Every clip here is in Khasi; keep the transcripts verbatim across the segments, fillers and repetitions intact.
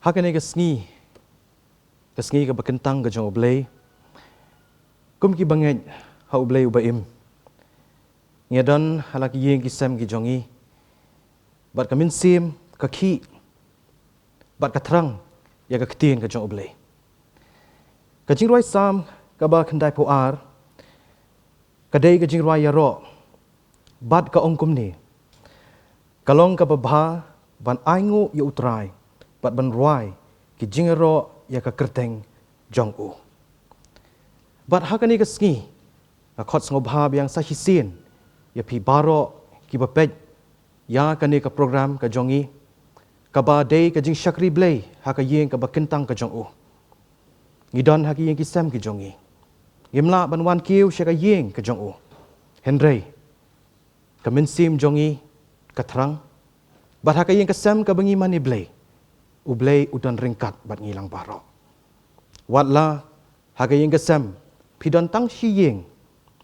Ha kane ka sngi, ka sngi kaba kyntang ka jong U Blei, kum ki bangeit ha U Blei uba im, ngi don ha la ki ïing ki sem ki jong ngi, bad ka mynsiem ka khih bad ka thrang ïa ka ktien ka jong U Blei. Ka jingrwai Salm kaba khyndai phew ar ka dei ka jingrwai ïaroh, bad ka ong kumne: Ka long kaba bha ban ainguh ïa U Trai bad ban rwai ki jingïaroh ïa ka kyrteng jong U. Bad ha kane ka sngi, nga khot sngewbha biang sa shisien ïa phi baroh kiba peit ïa kane ka program ka jong ngi, kaba dei ka jingshakri Blei ha ka ïing kaba kyntang ka jong U. Ngi don ha ki ïing ki sem ki jong ngi, ngim lah ban wan kiew sha ka ïing ka jong U. Hynrei ka mynsiem jong ngi ka thrang, bad ha ka ïing ka sem kaba ngi mane Blei, U Blei u don ryngkat bad ngi lang baroh. Wat la ha ka ïing ka sem phi don tang shi ïing,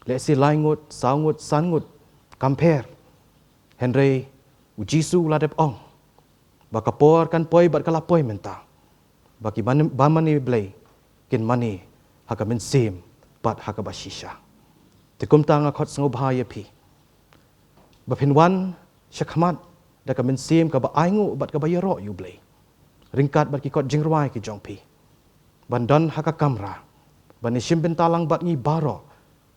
lehse lai ngut, saw ngut, san ngut, kam pher, hynrei U Jisu u la dep ong ba ka por kan poi bad ka la poi mynta ba ki mane, ba mane Blei kin mane ha ka mynsiem bad ha kaba shisha. Te kumta nga khot sngewbha ïa phi ba phin wan sha khmat da ka mynsiem kaba ainguh bad kaba ïaroh ïa U Blei, ryngkat bad ki kot jingrwai ki jong phi, ban don ha ka kamra ban ïashim bynta lang bad ngi baroh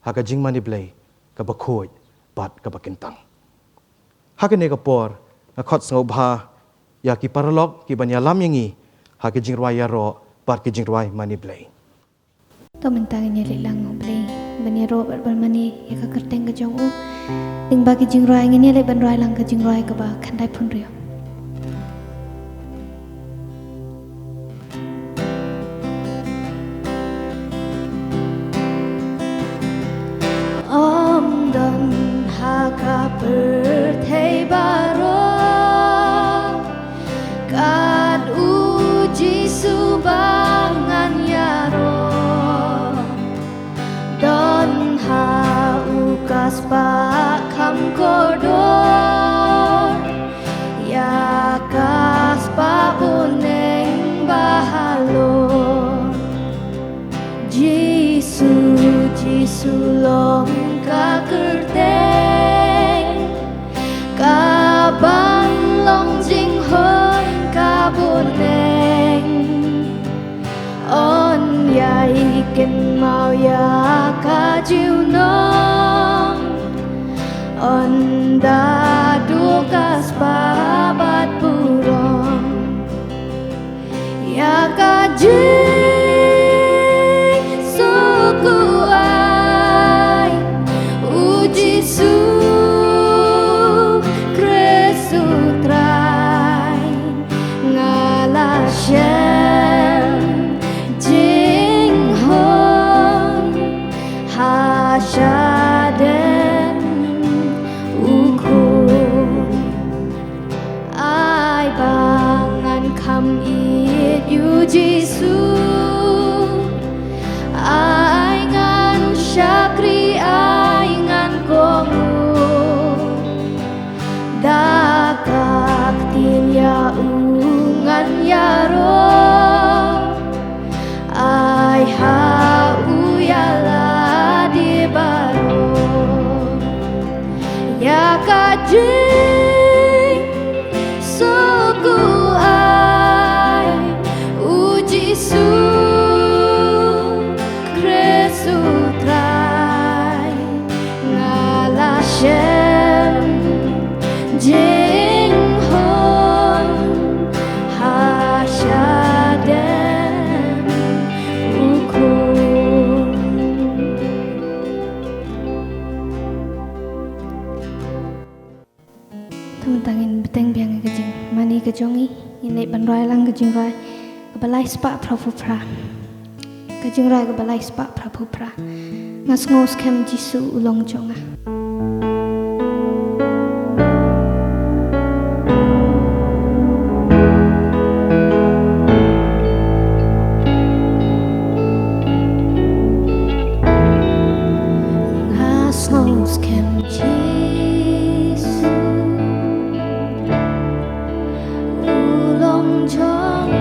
ha ka jingmane Blei kaba khuid bad kaba kyntang. Ha kane ka por, nga khot sngewbha ïa ki paralok ki ban ïalam ïa ngi ha ki jingrwai ïaroh bad ki jingrwai mane Blei. To mynta ngin ïaleit lang, U Blei, ban ïaroh bad ban mane ïa ka kyrteng ka jong U. Lyngba ki jingrwai ngin ïaleit ban rwai lang ka jingrwai kaba khyndai phew hynriew. Ym don ha ka pyrthei baroh kat U Jisu ba ngan ïaroh. Don ha U ka spah kham kordor, ïa ka spah bneng ba halor. Jisu, Jisu long ka kyrteng kaban long jinghun ka bneng. Un ïai kynmaw ïa ka junom, un da duh ka spah bad burom. Ïa ka jingsuk U ai, U Jisu Khrist U Trai. Nga la shem jinghun ha shadem U Khun. Ai ba ngan kham ïeit ïa U Jisu, ai ngan shakri, ai ngan kohnguh. Da ka ktien ïa U ngan ïaroh, ai ha U ïa lade baroh. Ïa ka jingsuk U ai, U Jisu Khrist U Trai. Nga la shem jinghun ha shadem U Khun. Te mynta ngin bteng biang ïa ka jingmane ka jong ngi, ngin leit ban rwai lang ka jingrwai kaba lai spah phra phew phra. Ka jingrwai kaba lai spah phra phew phra. Nga sngew skhem Jisu u long jong nga. Nga sngew skhem Jisu u long jong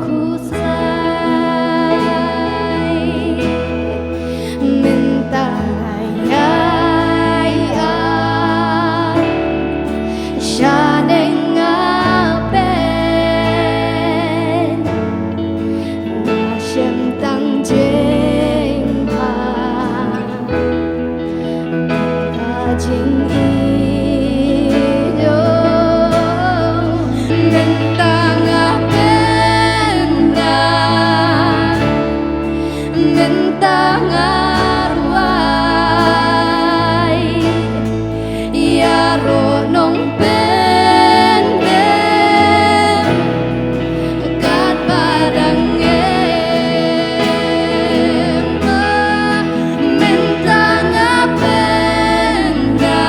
Khuslai mynta nga ïai ap shaneng nga pyn, nga shem tang jingbha. Ka jingïoh mynta nga pynda, mynta nga rwai, ïaroh nongpynim katba dang im. Mynta nga pynda,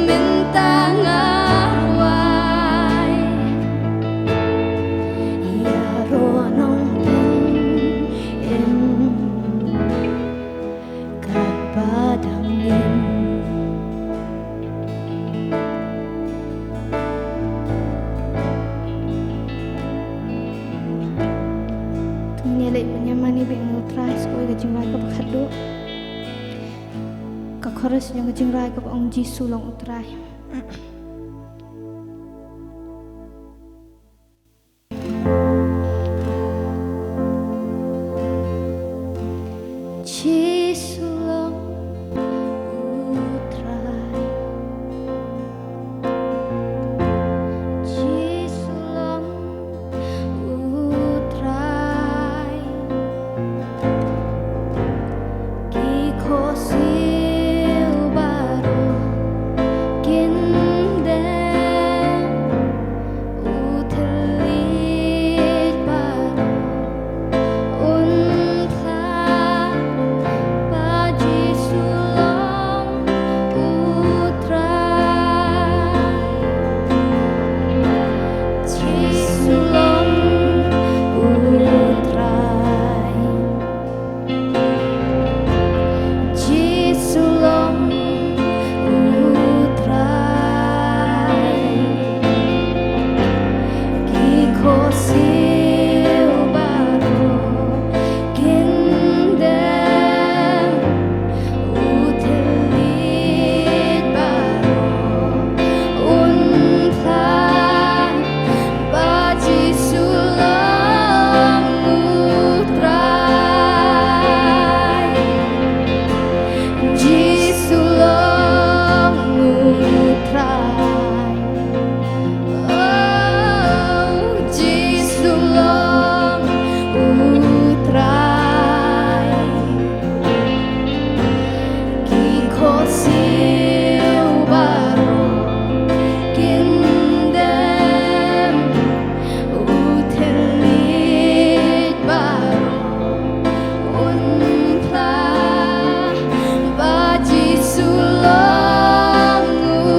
mynta nga rwai, ïaroh nongpynim katba dang im. Ngin ïa leit ban ïa mane bad U Trai sa kawei ka jingrwai kaba khatduh. Ka chorus jong ka jingrwai kaba ong Jisu long U Trai. Jisu long U Trai. Jisu long U Trai. Ki khohsiew baroh kin dem, u thylliej baroh un phla, ba Jisu long U Trai. Jisu long U Trai. Jisu long U Trai. Ki khohsiew baroh kin dem, u thylliej baroh un phla, ba Jisu long U Trai. Jisu long U Trai. Oh, Jisu long U Trai. Ki khohsiew baroh kin dem, u thylliej baroh un phla, ba Jisu long U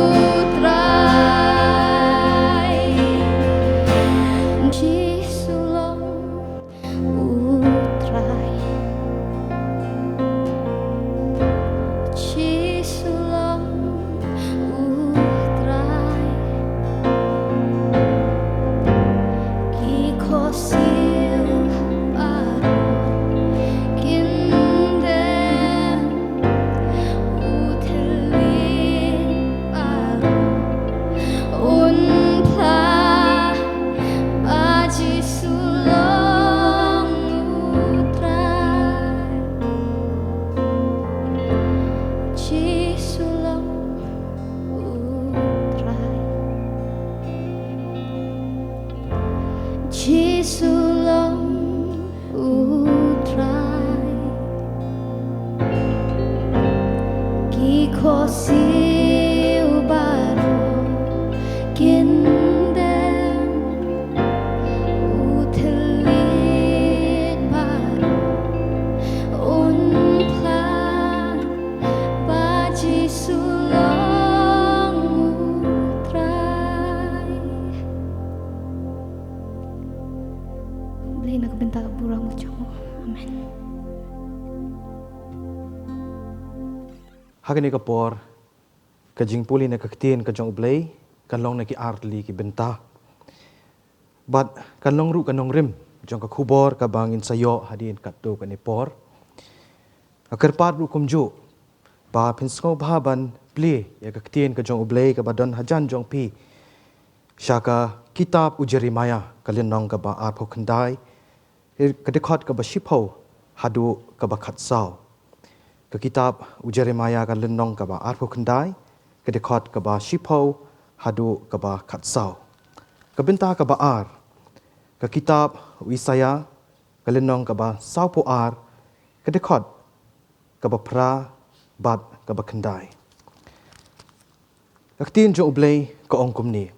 Trai. Jisu long U Trai. Jisu long U Trai. Ki khohsiew baroh kin dem, u thylliej baroh un phla, ba Jisu long U Trai. Jisu long U Trai. Jisu long U Trai. Ki khohsiew baroh kin dem, u thylliej baroh un phla, ba Jisu long U Trai. Blei na ka bynta ka burom ka jong U. Amen. Ha kane ka por, ka jingpule na ka ktien ka jong U Blei ka long na ki artylli ki bynta. Bad kan long ruh ka nongrim jong ka khubor kaba ngin sa ïoh hadien katto katne por. Ka kyrpad ruh kumjuh ba phin sngewbha ban plie ïa ka ktien ka jong U Blei kaba don hajan jong phi sha ka kitab u Jeremiah, ka lynnong kaba arphew khyndai, ka dkhot kaba shiphew haduh kaba khatsaw. Ka kitab u Jeremiah, ka lynnong kaba arphew khyndai, ka dkhot kaba shiphew haduh kaba khatsaw. Ka bynta kaba ar, ka kitab u Isaiah, ka lynnong kaba sawphew ar, ka dkhot kaba phra bad kaba khyndai. Ka ktien jong U Blei ka ong kumne: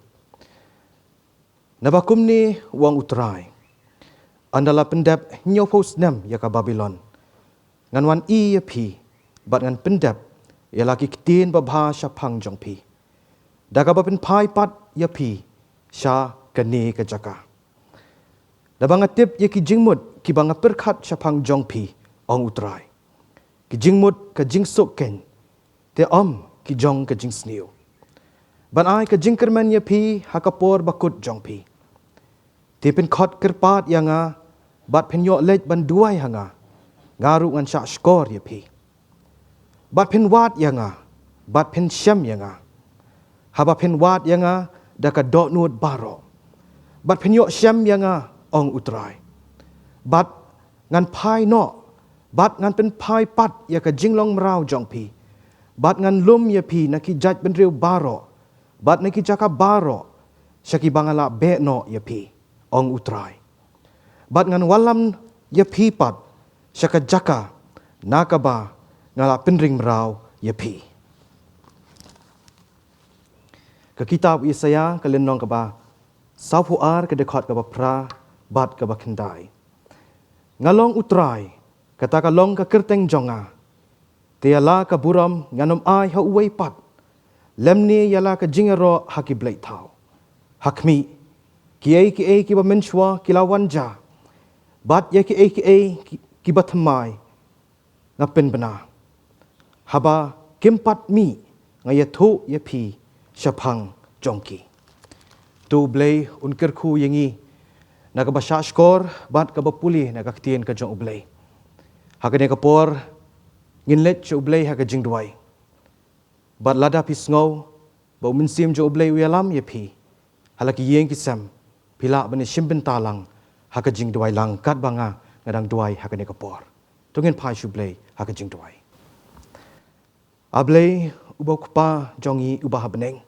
Naba kumne u ong U Trai: Ynda la pyndep hynñiewphew snem ïa ka Babilon, ngan wan ïa phi bad ngan pyndep ïa la ki ktien babha shaphang jong phi, da kaba pynphai pat ïa phi sha kane ka jaka. Naba nga tip ïa ki jingmut kiba nga pyrkhat shaphang jong phi, ong U Trai, ki jingmut ka jingsuk keiñ, te ym ki jong ka jingsniew, ban ai ka jingkyrmen ïa phi ha ka por bakut jong phi. Te phin khot kyrpad ïa nga bad phin ïoh leit ban duwai ha nga, nga ruh ngan shah shkor ïa phi. Bad phin wad ïa nga bad phin shem ïa nga, haba phin wad ïa nga da ka dohnud baroh. Bad phin ïoh shem ïa nga, ong U Trai. Bad ngan phai noh bad ngan pynphai pat ïa ka jinglong mraw jong phi, bad ngan lum ïa phi na ki jaitbynriew baroh bad na ki jaka baroh sha kiba nga la beh noh ïa phi, ong U Trai. Bad ngan wallam ïa phi pat sha ka jaka na kaba nga la pynring mraw ïa phi. Ka kitab u Isaiah, ka lynnong kaba sawphew ar, ka dkhot kaba phra bad kaba khyndai. Nga long U Trai, kata ka long ka kyrteng jong nga. Te ïa la ka burom ngan ym ai ha uwei pat, lymne ïa la ka jingïaroh ha ki blei thaw. Ha khmih, kiei kiei kiba mynshuwa ki la wan ja, bad ïa kiei kiei ki, kiba thymmai, nga pynbna. Haba kim pat mih, nga ïathuh ïa phi shaphang jong ki. To U Blei un kyrkhu ïa ngi na kaba shah shkor bad kaba pule na ka ktien ka jong U Blei. Ha kane ka por ngin leit sha U Blei ha ka jingduwai. Bad lada phi sngew ba U Mynsiem jong U Blei u ïalam ïa phi ha la ki ïing ki sem, phi lah ban ïashim bynta lang ha ka jingduwai lang katba nga nga dang duwai ha kane ka por. To ngin phai sha U Blei ha ka jingduwai. A Blei, uba U Kpa jong ngi uba ha bneng,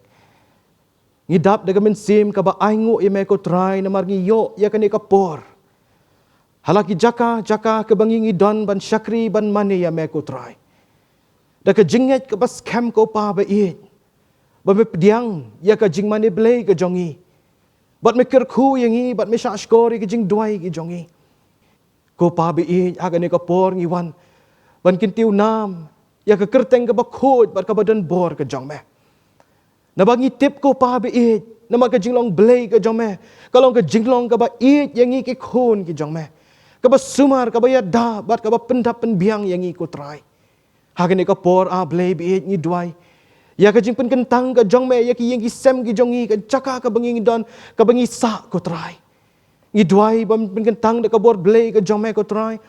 ngi dap da ka mynsiem kaba ainguh ïa me ko Trai namar ngi ïoh ïa kane ka por ha la ki jaka jaka kaba ngi ngi don ban shakri ban mane ïa me ko Trai. Da ka jingngeit kaba skhem ko Pa ba ïeit, ba me pdiang ïa ka jingmane Blei ka jong ngi, bad me kyrkhu ïa ngi, bad me shah shkor ïa ka jingduwai ka jong ngi. Ko Pa ba ïeit, ha kane ka por ngi wan ban kyntiew nam ïa ka kyrteng kaba khuid bad kaba don bor ka jong me. Naba ngi tip ko Pa ba ïeit, namar ka jinglong Blei ka jong me ka long ka jinglong kaba ïeit ïa ngi ki khun ki jong me, kaba sumar, kaba ïada bad kaba pyndap pynbiang ïa ngi ko Trai. Ha kane ka por A Blei ba ïeit, ngi duwai ïa ka jingpynkyntang ka jong me ïa ki ïing ki sem ki jong ngi, ka jaka kaba ngi ngi don, kaba ngi sah ko Trai. Ngi duwai ban pynkyntang da ka bor Blei ka jong me ko Trai,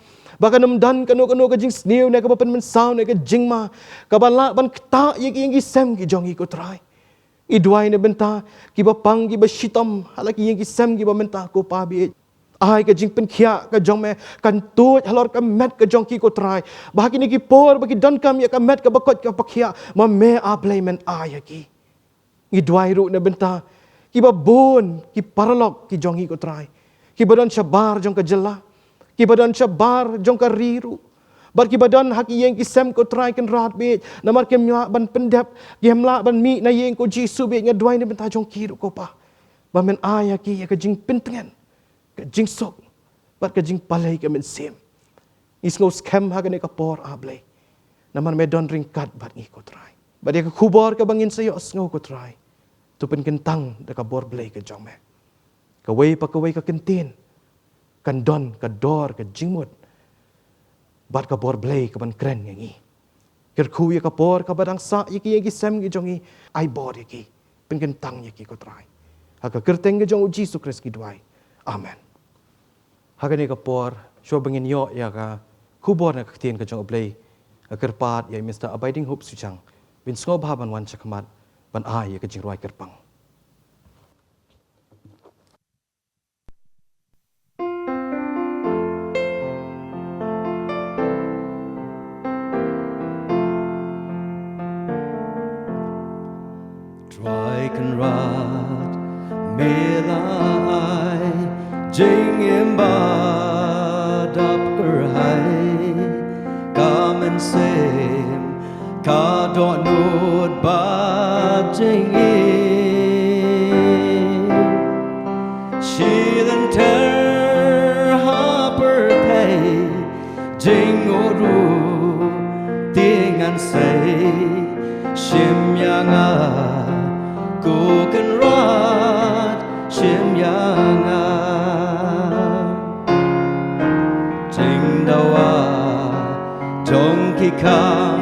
ba kan ym don kano kano ka jingsniew ne kaba pynmynsaw ne ka jingma kaba lah ban ktah ïa ki ïing ki sem ki jong ngi ko Trai. Ngi duwai na bynta kiba pang kiba shitom ha la ki ïing ki sem kiba mynta ko Pa ba ïeit. Ai ka jingpynkhiah ka jong me kan tuid halor ka met ka jong ki ko Trai, ba ha kine ki por ba ki donkam ïa ka met kaba koit kaba khiah, ma me A Blei men ai ïa ki. Ngi duwai ruh na bynta kiba bun ki paralok ki jong ngi ko Trai, kiba don shabar jong ka jylla, kiba don shabar jong ka ri ruh, bad kiba don ha ki ïing ki sem ko Trai Kynrad ba ïeit, namar kim lah ban pyndep, kim lah ban mih na ïing ko Jisu ba ïeit. Nga duwai na bynta jong ki ruh ko Pa, ba men ai ïa ki ïa ka jingpyntngen, ka jingsuk bad ka jingpalei ka mynsiem. Ngi sngew skhem ha kane ka por A Blei, namar me don ryngkat bad ngi ko Trai. Bad ïa ka khubor kaba ngin sa ïohsngew ko Trai, to pynkyntang da ka bor Blei ka jong me. Kawei pa kawei ka kyntien kan don ka dor ka jingmut bad ka bor Blei kaban kren ïa ngi. Kyrkhu ïa ka por kaba dang sah ïa ki ïing ki sem ki jong ngi, ai bor ïa ki, pynkyntang ïa ki ko Trai. Ha ka kyrteng ka jong U Jisu Khrist ngi duwai. Amen. Ha kane ka por, shuwa ba ngin ïoh ïa ka khubor na ka ktien ka jong U Blei, nga kyrpad ïa i Mister Abiding Hope Suchang, ban sngewbha ban wan sha khmat, ban ai ïa ka jingrwai kyrpang. Trai Kynrad, me la ai jingim ba dap kyrhai, ka mynsiem ka dohnud ba jingim. Shi lynter ha pyrthei jingngeit ruh te ngan sei, shim ïa nga ko Kynrad, shim ïa nga. Jingdawa jong ki kam,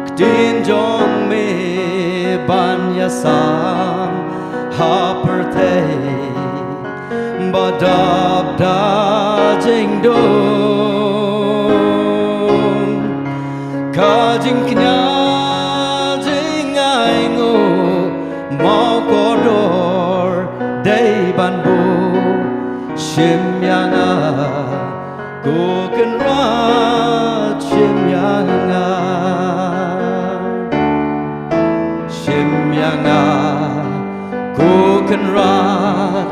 ktien jong me ban ïasam ha pyrthei ba dap da jingdum. Ka jingkñia jingainguh mawkordor dei ban buh, shim ïa nga ko Kynrad, shim ïa nga. Shim ïa nga ko Kynrad,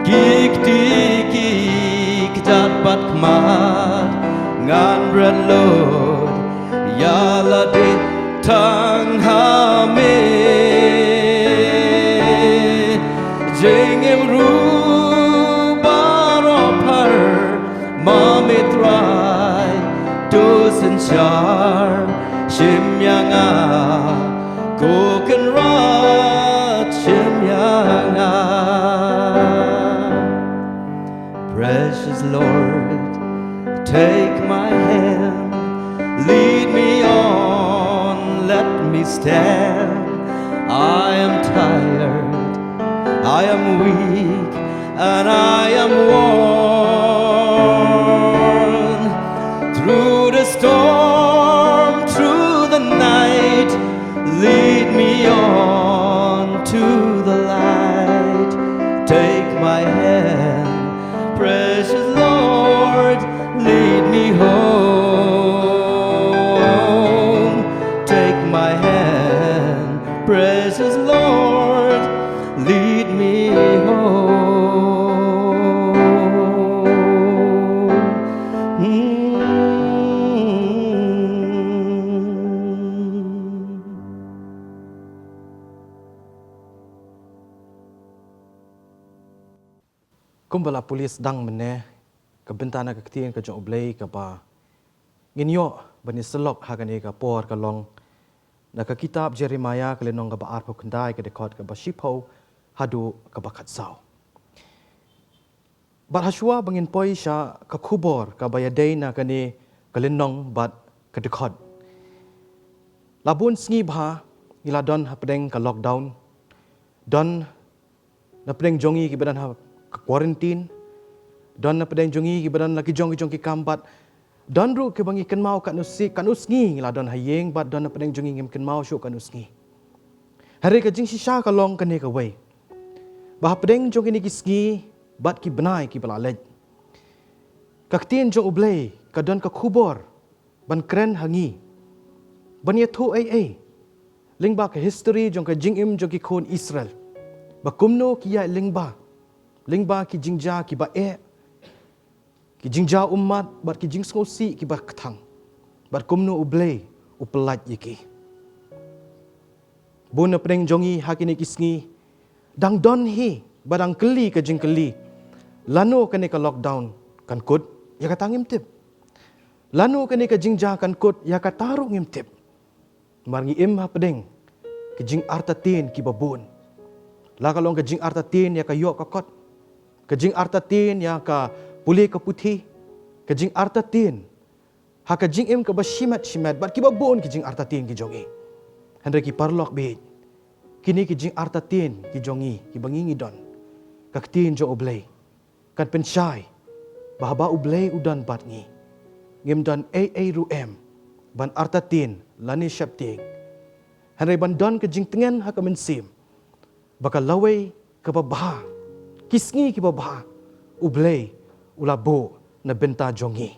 ki kti ki kjat bad khmat ngan bret lut ïa lade tang ha me. Jingim ruh baroh phar ma me Trai, to synshar, shim ïa nga ko Kynrad, shim ïa nga. Precious Lord, take my hand, lead me on, let me stand. I am tired, I am weak, and I am worn. Through the storm, through the night, lead me on to the light. Take my hand, precious Lord, lead me home. Take my hand, precious Lord, lead me home. Hmm. Kumba la pule sdang mynne, ka bynta na ka ktien ka jong U Blei kaba ngin ïoh ban ïasyllok ha kane ka por ka long na ka kitab Jeremiah ka lynnong kaba arphew khyndai, ka dkhot kaba shiphew haduh kaba khatsaw. Bad hashwa ba ngin poi sha ka khubor kaba ïadei na kane ka lynnong bad ka dkhot, la bun sngi bha ngi la don hapdeng ka lockdown, don na pdeng jong ngi kiba don ha ka quarantine, don na pdeng jong ngi kiba don la ki jong ki jong ki kam, bad don ruh kiba ngi kynmaw katno sngi, katno sngi ngi la don ha ïing, bad don na pdeng jong ngi ngim kynmaw shuh katno sngi. Hynrei ka jingshisha ka long kane kawei, ba hapdeng jong kine ki sngi bad ki bnai kiba la leit, ka ktien jong U Blei ka don ka khubor ban kren ha ngi, ban ïathuh ei ei lyngba ka history jong ka jingim jong ki khun Israel, ba kumno ki ïaid lyngba, lyngba ki jingjia kiba eh, ki jingjia ummat bad ki jingsngewsih kiba kthang, bad kumno U Blei u pyllait ïa ki. Bun na pdeng jong ngi ha kine ki sngi dang don hi ba dang kylli ka jingkylli, lano kane ka lockdown kan kut, ïa kata ngim tip. Lano kane ka jingjia kan kut, ïa kata ruh ngim tip. Namar ngi im hapdeng ka jingartatien kiba bun. La ka long ka jingartatien ïa ka ïoh ka kot, ka jingartatien ïa ka pule ka puthi, ka jingartatien ha ka jingim kaba shimet shimet, bad kiba bun ki jingartatien ki jong ngi. Hynrei ki paralok baieit, kine ki jingartatien ki jong ngi kiba ngi ngi don, ka ktien jong U Blei Kan pynshai ba haba U Blei u don bad ngi, ngim don ei ei ruh em ban artatien lane sheptieng. Hynrei ban don ka jingtngen ha ka mynsiem ba ka lawei kaba bha, ki sngi kiba bha U Blei u la buh na bynta jong ngi.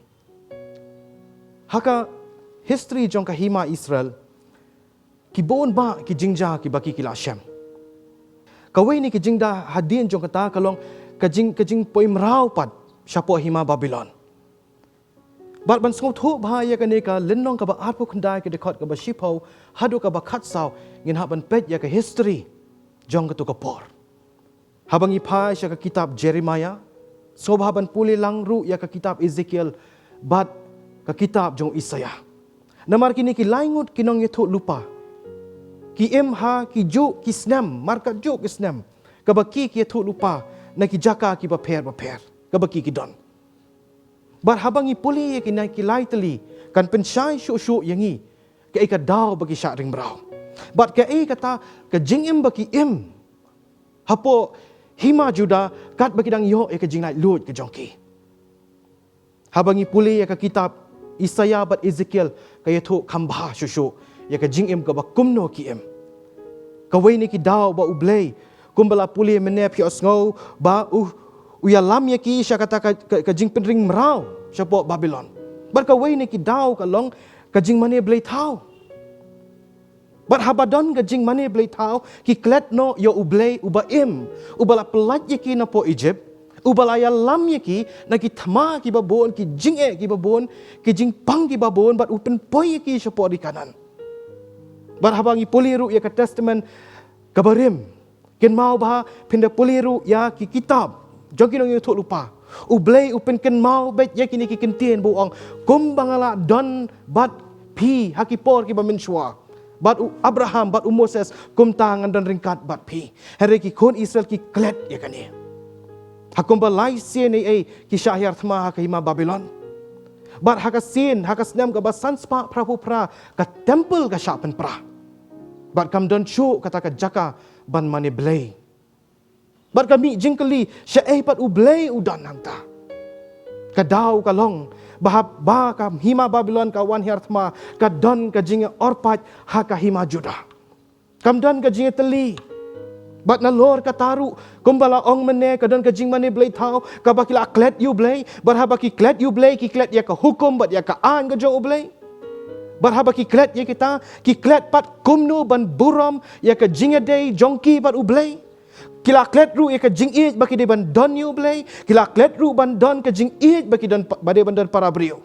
Ha ka history jong ka hima Israel, ki bun bah ki jingjia kiba ki ki la shem. Kawei na ki jingda hadien jong kata ka long ka jing, ka jingpoi mraw pat shapoh hima Babilon. Bad ban sngewthuh bha ïa kane ka lynnong kaba arphew khyndai, ka dkhot kaba shiphew haduh kaba khatsaw, ngin hap ban peit ïa ka history jong katu ka por. Haba ngi phai sha ka kitab Jeremiah, sngewbha ban pule lang ruh ïa ka kitab Ezekiel bad ka kitab jong Isaiah. Namar kine ki lai ngut ki nongïathuhlypa ki im ha ki juh ki snem, markat juh ki snem, kaba ki ki ïathuhlypa na ki jaka kiba pher bapher kaba ki ki don. Bad haba ngi pule ïa kine ki lai tylli, kan pynshai shuh shuh ïa ngi kaei ka daw ba ki shah ring mraw, bad kaei kata ka jingim ba ki im hapoh hima Judah katba ki dang ïoh ïa ka jinglaitluid ka jong ki. Haba ngi pule ïa ka kitab Isaiah bad Ezekiel, ka ïathuh kham bha shuh shuh ïa ka jingim kaba kumno ki im. Kawei na ki daw ba U Blei, kumba la pule mynne, phi ïohsngew ba u, u ïalam ïa ki sha kata ka, ka, ka jingpynring mraw shapoh Babilon. Bad kawei na ki daw ka long ka jingmane blei thaw. Bad haba don ka jingmane blei thaw, ki klet noh ïa U Blei uba im, uba la pyllait ïa ki napoh Egypt, uba la ïalam ïa ki na ki thma kiba bun, ki jingeh kiba bun, ki jingpang kiba bun, bad u pynpoi ïa ki shapoh ri Kanaan. Bad haba ngi pule ruh ïa ka Testament kaba rim, kynmaw ba phin da pule ruh ïa ki kitab jong ki nongïathuhlypa, U Blei u pynkynmaw beit ïa kine ki kyntien ba u ong, kumba nga la don bad phi ha ki por kiba mynshuwa, bad u Abraham bad u Moses, kumta ngan don ryngkat bad phi. Hynrei ki khun Israel ki klet ïa kane. Ha kumba lai sien ei ei ki shah hiar thma ha ka hima Babilon. Bad ha ka sien, ha ka snem kaba san spah phra phew phra, ka temple ka shah pynpra. Bad kam don shuh kata ka jaka ban mane blei. Bad ka mih jingkylli, shaei pat U Blei u don hangta? Ka daw ka long ba haba ka hima Babilon ka wan hiar thma, ka don ka jingïa orpait ha ka hima Judah. Kam don ka jingïatylli. Bad nalor kata ruh, kumba la ong mynne, ka don ka jingmane blei thaw kaba ki la klet ïa U Blei. Bad haba ki klet ïa U Blei, ki klet ïa ka hukum bad ïa ka aiñ ka jong U Blei. Bad haba ki klet ïa kita, ki klet pat kumno ban burom ïa ka jingïadei jong ki bad U Blei. Ki la klet ruh ïa ka jingïeit ba ki dei ban don ïa U Blei. Ki la klet ruh ban don ka jingïeit ba ki don pa-, ba dei ban don para briew.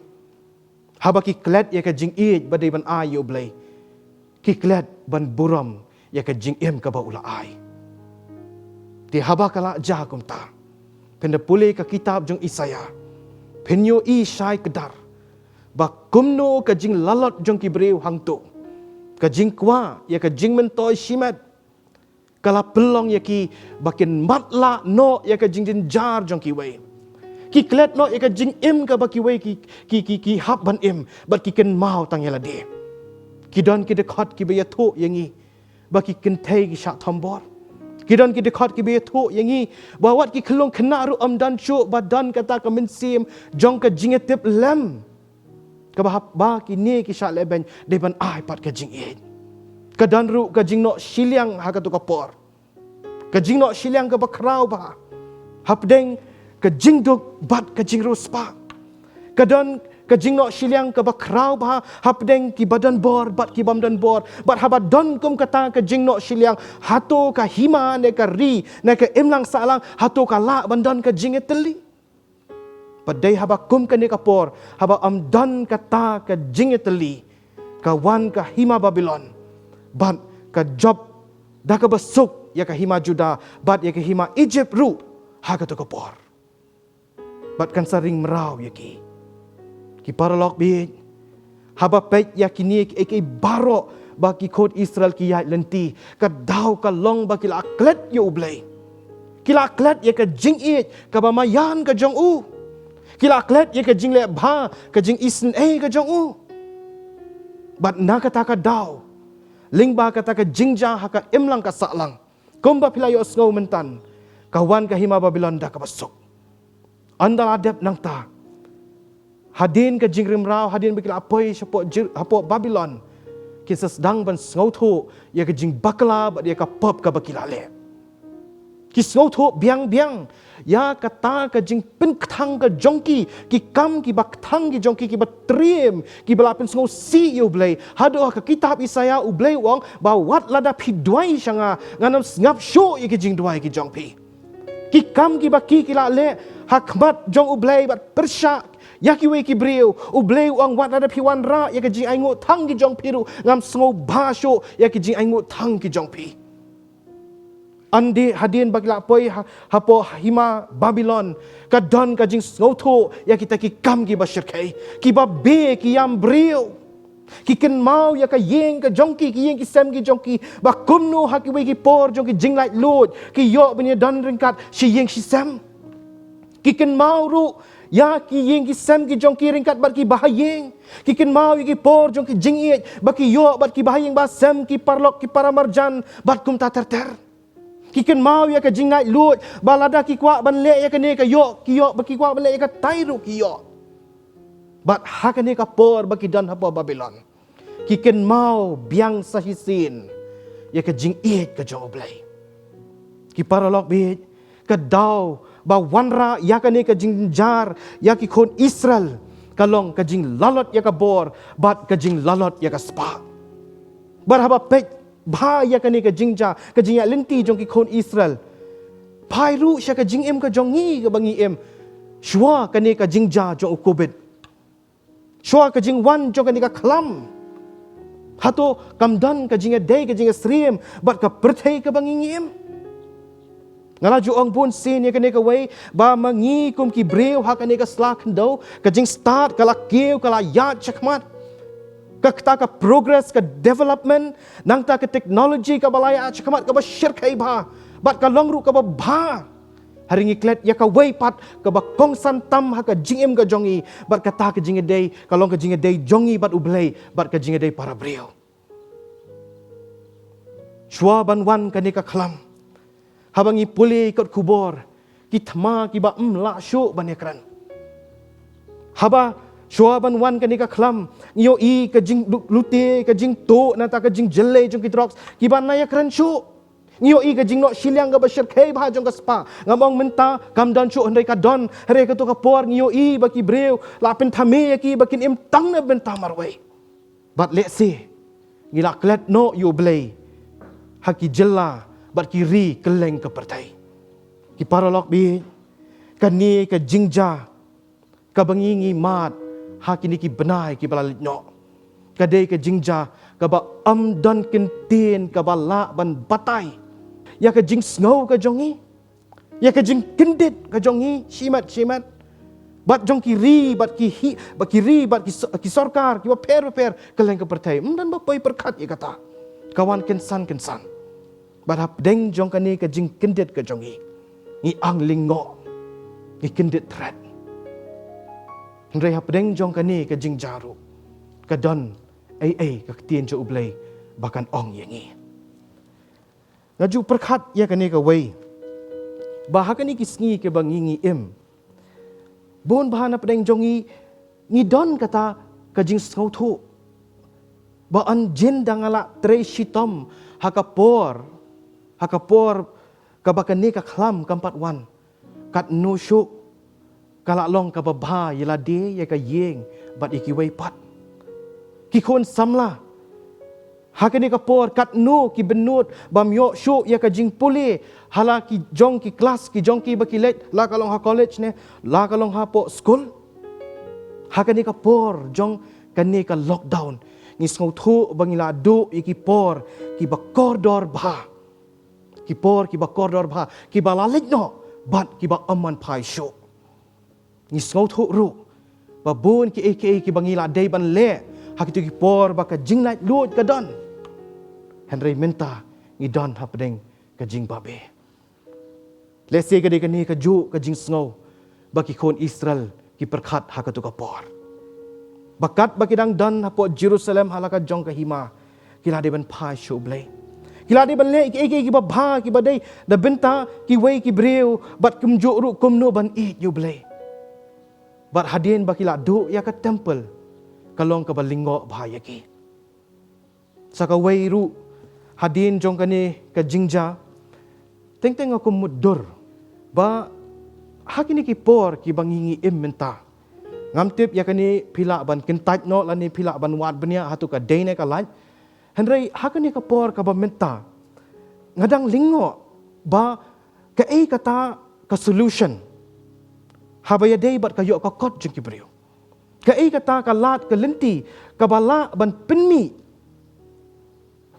Haba ki klet ïa ka jingïeit ba dei ban ai ïa U Blei, ki klet ban burom ïa ka jingim kaba u la ai. Te haba ka la jia kumta, phin da pule ka kitab jong Isaiah, phin ïohi shai kdar ba kumno ka jinglalot jong ki briew hangto, ka jingkwah ïa ka jingmyntoi shimet, ka la pynlong ïa ki ba kin matlah noh ïa ka jingjynjar jong kiwei. Ki klet noh ïa ka jingim kaba kiwei ki, ki, ki, ki hap ban im, bad ki kynmaw tang ïa lade. Ki don ki dkhot kiba ïathuh ïa ngi ba ki kynthei ki shah thombor. Ki don ki dkhot kiba ïathuh ïa ngi ba wat ki khyllung khynnah ruh ym don shuh, ba don kata ka mynsiem jong ka jingïatiplem, kaba haba kine ki shah lehbeiñ, dei ban ai pat ka jingïeit. Ka don ruh ka jingnoh shiliang ha kato ka por. Ka jingnoh shiliang kaba khraw bha hapdeng ka jingduk bad ka jingriewspah. Ka don ka jingnoh shiliang kaba khraw bha hapdeng kiba don bor bad ki bym don bor. Bad haba don kum kata ka jingnoh shiliang, hato ka hima ne ka ri ne ka imlang sahlang, hato ka lah ban don ka jingïatylli? Bad dei haba kum kane ka por, haba ym don kata ka jingïatylli, ka wan ka hima Babilon bad ka jop da kaba suk ïa ka hima Judah bad ïa ka hima Egypt ruh ha kato ka por. Bad kan sa ring mraw ïa ki. Ki paralok baieit, haba peit ïa kine kiei kiei baroh ba ki khun Israel ki ïaid lynti, ka daw ka long ba ki la klet ïa U Blei. Ki la klet ïa ka jingïeit kaba maïan ka jong u. Ki la klet ïa ka jingleh bha, ka jingisynei ka jong u. Bad na kata ka daw, lyngba kata ka jingjia ha ka imlang ka sahlang, kumba phi la ïohsngew mynta, ka wan ka hima Babilon da kaba suk. Ynda la dep nangta, hadien ka jingrimraw, hadien ba ki la poi shapoh Jer-, hapoh Babilon, ki sa sdang ban sngewthuh ïa ka jingbakla bad ïa ka pop kaba ki la leh. Ki sngewthuh biang biang ïa kata ka jingpynkthang ka jong ki, ki kam kiba kthang ki jong ki, kiba triem, kiba la pynsngewsih ïa U Blei. Haduh ha ka kitab Isaïah U Blei u ong ba wat lada phi duwai sha nga, ngan ym sngap shuh ïa ki jingduwai ki jong phi. Ki kam kiba ki, ki la leh ha khmat jong U Blei bad pyrshah ïa kiwei ki briew, U Blei u ong wat lada phi wanrah ïa ka jingainguh thang ki jong phi ruh, ngam sngewbha shuh ïa ka jingainguh thang ki jong phi. Ynda hadien ba ki la poi ha, hapoh hima Babilon, ka don ka jingsngewthuh ïa kita ki kam kiba shyrkhei, kiba beh, ki ïam briew, ki kynmaw ïa ka ïing ka jong ki, ki ïing ki sem ki jong ki, ba kumno ha kiwei ki por jong ki jinglaitluid, ki ïoh ban ïadon ryngkat shi ïing shi sem. Ki kynmaw ruh ïa ki ïing ki sem ki jong ki ryngkat bad ki bahaïing. Ki kynmaw ïa ki por jong ki jingïeit, ba ki ïoh bad ki bahaïing bahasem, ki paralok, ki paramarjan, bad kumta ter ter. Ki kynmaw ïa ka jinglaitluid, ba lada ki kwah ban leh ïa kane ka ïoh, ki ïoh, ba ki kwah ban leh ïa katai ruh ki ïoh. Bad ha kane ka por ba ki don hapoh Babilon, ki kynmaw biang sa shisien ïa ka jingïeit ka jong U Blei. Ki paralok baieit, ka daw ba wanrah ïa kane ka jingjynjar ïa ki khun Israel, ka long ka jinglalot ïa ka bor bad ka jinglalot ïa ka spah. Bad haba peit bha ïa kane ka jingjia, ka jingïaid lynti jong ki khun Israel, phai ruh sha ka jingim ka jong ngi kaba ngi im shuwa kane ka jingjia jong u Covid. Shuwa ka jingwan jong kane ka khlam, hato kam don ka jingïadei, ka jingïasyriem bad ka pyrthei kaba ngi im? Nga la ju ong bun sien ïa kane kawei, ba ma ngi kum ki briew ha kane ka sla khyndew, ka jingstad ka la kiew, ka la ïaid shakhmat. Kata ka progress, ka development, nangta ka technology kaba la ïaid shakhmat, kaba shyrkhei bha bad ka long ruh kaba bha. Hynrei ngi klet ïa kawei pat kaba kongsan tam ha ka jingim ka jong ngi bad kata ka jingïadei, ka long ka jingïadei jong ngi bad U Blei bad ka jingïadei para briew. Shuwa ban wan kane ka khlam, haba ngi pule kot khubor, ki thma kiba ym lah shuh ban ïakren. Haba shuwa ban wan kane ka khlam, ngi ïohi ka jinglute, ka jingtuh, nangta ka jingjyllei jong ki drugs kiba ym lah ïakren shuh. Ngi ïohi ka jingnoh shiliang kaba shyrkhei bha jong ka spah. Ngam ong mynta kam don shuh, hynrei ka don. Hynrei kato ka por ngi ïohi ba ki briew la pynthame ïa ki ba kin im tang na bynta marwei. Bad lehse ngi la klet noh ïa U Blei ha ki jylla bad ki ri kylleng ka pyrthei. Ki paralok baieit, kane ka jingjia kaba ngi ngi mad ha kine ki bnai kiba la leit noh, ka dei ka jingjia kaba ym don kyntien kaba lah ban batai ïa ka jingsngew ka jong ngi, ïa ka jingkyndit ka jong ngi shimet shimet, bad jong ki ri bad ki hi, bad ki ri bad ki so-, ki sorkar kiba pher bapher kylleng ka pyrthei. Ym don ba poi pyrkhat ïa kata, ka wan kynsan kynsan. Bad hapdeng jong kane ka jingkyndit ka jong ngi, ngi ang lyngngoh, ngi kyndit thret. Hynrei hapdeng jong kane ka jingjia ruh, ka don ei ei ka ktien jong U Blei ba kan ong ïa ngi. Nga ju pyrkhat ïa kane kawei, ba ha kane ki sngi kiba ngi ngi im, bun bha na pdeng jong ngi, ngi don kata ka jingsngewthuh ba yn jin da nga la trei shitom ha ka por, ha ka por kaba kane ka khlam kam pat wan, katno shuh ka la long kaba bha ïa lade, ïa ka ïing bad ïa kiwei pat ki khun samla. Ha kane ka por katno ki bynnud bym ïoh shuh ïa ka jingpule ha la ki jong ki klas ki jong ki ba ki leit, la ka long ha college ne la ka long hapoh skul. Ha kane ka por jong kane ka lockdown, ngi sngewthuh ba ngi la duh ïa ki por kiba kordor bha, ki por kiba kordor bha, kiba la leit noh bad kiba ym wan phai shuh. Ngi sngewthuh ruh ba bun kiei kiei kiba ngi la dei ban leh ha kito ki por ba ka jinglaitluid ka don, hynrei mynta ngi don hapdeng ka jingbabe. Lehse ka dei kane kajuh ka jingsngew ba ki khun Israel ki pyrkhat ha kato ka por, ba katba ki dang don hapoh Jerusalem ha la ka jong ka hima, ki la dei ban phai sha U Blei. Ki la dei ban leh kiei kiei kiba bha kiba dei na bynta kiwei ki briew, bad kumjuh ruh kumno ban ïeit ïa U Blei. Bad hadien ba ki la duh ïa ka temple, ka long kaba lyngngoh bha ïa ki. Sa kawei ruh, hadien jong kane ka jingjia, teng teng nga kum mutdur ba ha kine ki por kiba ngi ngi im mynta, ngam tip ïa kane phi lah ban kyntait noh lane phi lah ban wad bniah hato ka dei ne ka lait. Hynrei ha kane ka por kaba mynta, nga dang lyngngoh ba kaei kata ka solution haba ïadei bad ka ïoh ka kot jong ki briew. Kaei kata ka lad ka lynti kaba lah ban pynmih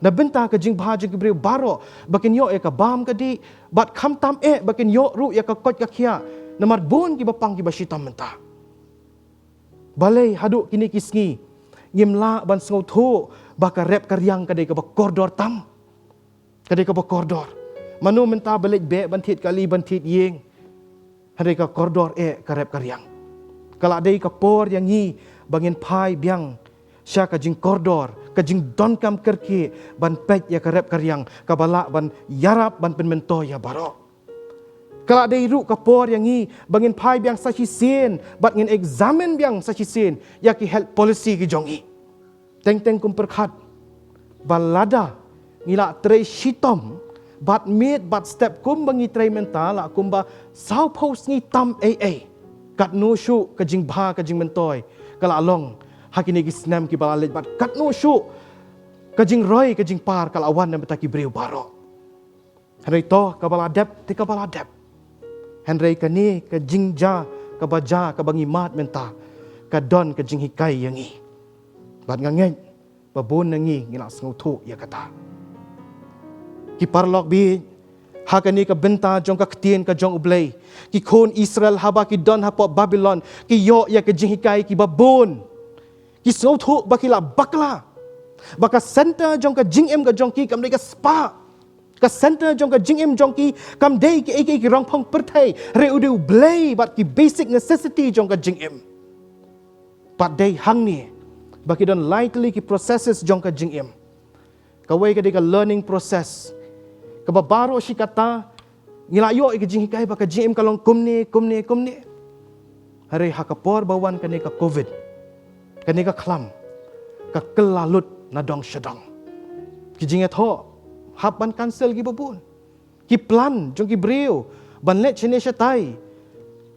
na bynta ka jingbha jong ki briew baroh, ba kin ïoh ïa ka bam ka dih, bad khamtam eh ba kin ïoh ruh ïa ka koit ka khiah, namar bun kiba pang kiba shitom mynta. Balei haduh kine ki sngi ngim lah ban sngewthuh ba ka rep ka riang ka dei kaba kordor tam? Ka dei kaba kordor. Mano mynta ba leit beh ban thied kali ban thied ïing, hynrei ka kordor eh ka rep ka riang? Ka la dei ka por ïa ngi ba ngin phai biang sha ka jingkordor, ka jingdonkam kyrkieh ban peit ïa ka rep ka riang kaba lah ban ïarap ban pynmyntoi ïa baroh. Ka la dei ruh ka por ïa ngi ba ngin phai biang sa shisien bad ngin examine biang sa shisien ïa ki health policy ki jong ngi. Teng teng kum pyrkhat ba lada ngi la trei shitom bad miet bad step kum ba ngi trei mynta, la kumba saw phew sngi tam ei ei, katno shuh ka jingbha ka jingmyntoi ka la long ha kine ki snem kiba la leit, bad katno shuh ka jingroi ka jingpar ka la wan na bynta ki briew baroh. Hynrei to, kaba la dep te kaba la dep. Hynrei kane ka jingjia kaba jia kaba ngi mad mynta, ka don ka jinghikai ïa ngi. Bad nga ngeit ba bun na ngi ngi la sngewthuh ïa kata. Ki paralok baieit, ha kane ka bynta jong ka ktien ka jong U Blei, ki khun Israel haba ki don hapoh Babilon ki ïoh ïa ka jinghikai kiba bun. Ki sngewthuh ba ki la bakla, ba ka center jong ka jingim ka jong ki kam dei ka spah. Ka center jong ka jingim jong ki kam dei kiei kiei ki rongphong pyrthei, hynrei u dei U Blei bad ki basic necessity jong ka jingim. Bad dei hangne ba ki don lai tylli ki processes jong ka jingim. Kawei ka dei ka learning process, kaba baroh shi katta ngi la ïoh ïa ka jinghikai ba ka jingim ka long kumne kumne kumne. Hynrei ha ka por ba wan kane ka covid, kane ka khlam, ka kylla lut na dong sha dong. Ki jingïathoh hap ban cancel kiba bun. Ki plan jong ki briew ban leit shane shatai,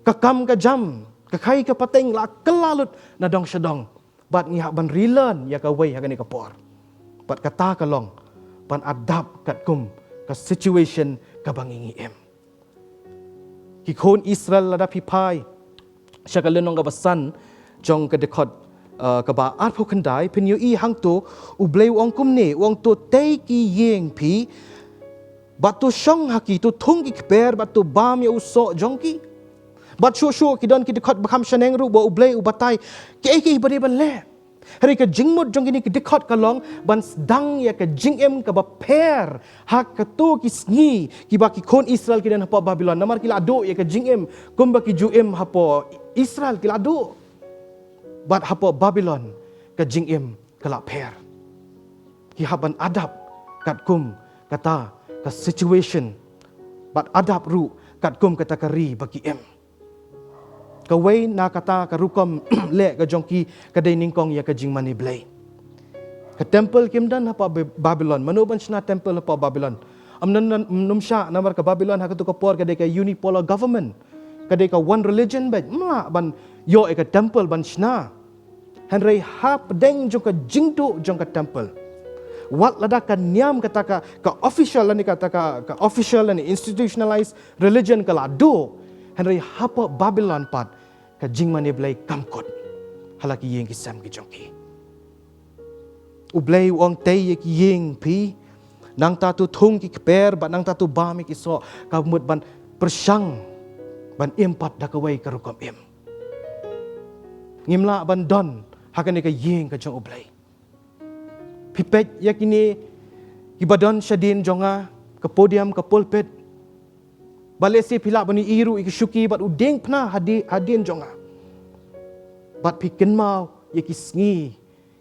ka kam ka jam, ka khaïi ka pateng la kylla lut na dong sha dong. Bad ngi hap ban relearn ïa kawei ha kane ka por. Bad kata ka long ban adapt katkum ka situation kaba ngi ngi im. Ki khun Israel, lada phi phai sha ka lynnong kaba san jong ka dkhot, uh, kaba arphew khyndai, phin ïohi hangto U Blei u ong kumne, u ong, to tei ki ïing phi, bad to shong ha ki, to thung ki kper, bad to bam ïa u soh jong ki. Bad shuh shuh ki don ki dkhot ba kham shaneng ruh ba U Blei u batai kiei kiei ba dei ban leh. Hynrei ka jingmut jong kine ki dkhot ka long ban sdang ïa ka jingim kaba pher ha kato ki sngi kiba ki khun Israel ki don hapoh Babilon. Namar ki la duh ïa ka jingim kumba ki ju im hapoh Israel, ki la duh. Bad hapoh Babilon ka jingim ka la pher. Ki hap ban adapt katkum kata ka situation, bad adapt ruh katkum kata ka ri ba ki im. Kawei na kata ka rukom leh ka jong ki ka dei nyngkong ïa ka jingmane blei. Ka temple kim don hapoh Ba-, Babilon. Mano ban shna temple hapoh Babilon? Ym don, don, ym shah, namar ka Babilon ha kato ka por ka dei ka unipolar government, ka dei ka one religion beit. Ym lah ban ïoh ïa ka temple ban shna. Hynrei hapdeng jong ka jingduh jong ka temple, wat lada ka niam kata ka, ka official lane kata ka, ka official lane institutionalized religion ka la duh, hynrei hapoh Babilon pat ka jingmane blei kam kut ha la ki ïing ki sem ki jong ki. U Blei u ong, tei ïa ki ïing phi, nangta to thung ki kper bad nangta to bam ïa ki soh. Ka mut ban pyrshang ban im pat da kawei ka rukom im. Ngim lah ban don ha kane ka ïing ka jong U Blei. Phi peit ïa kine kiba don shadien jong nga, ka podium, ka pulpit. Bad lehse phi lah ban ïohi ruh ïa ki shuki bad u diengphna hadi-, hadien jong nga. Bad phi kynmaw ïa ki sngi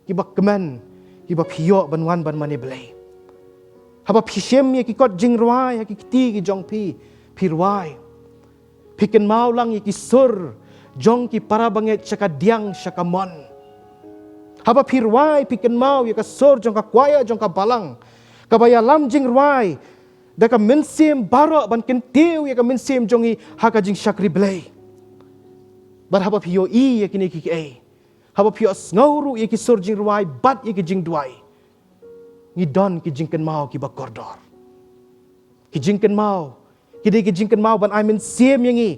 kiba kmen kiba phi ïoh ban wan ban mane blei. Haba phi shim ïa ki kot jingrwai ha ki kti ki jong phi, phi rwai. Phi kynmaw lang ïa ki sur jong ki para bangeit sha ka diang sha ka mon. Haba phi rwai phi kynmaw ïa ka sur jong ka kwaya jong ka balang, kaba ïalam jingrwai da ka mynsiem baroh ban kyntiew ïa ka mynsiem jong ngi ha ka jingshakri Blei. Bad haba phi ïohi ïa kine kiei kiei, haba phi ïohsngew ruh ïa ki sur jingrwai bad ïa ki jingduwai, ngi don ki jingkynmaw kiba kordor. Ki jingkynmaw, ki dei ki jingkynmaw ban ai mynsiem ïa ngi,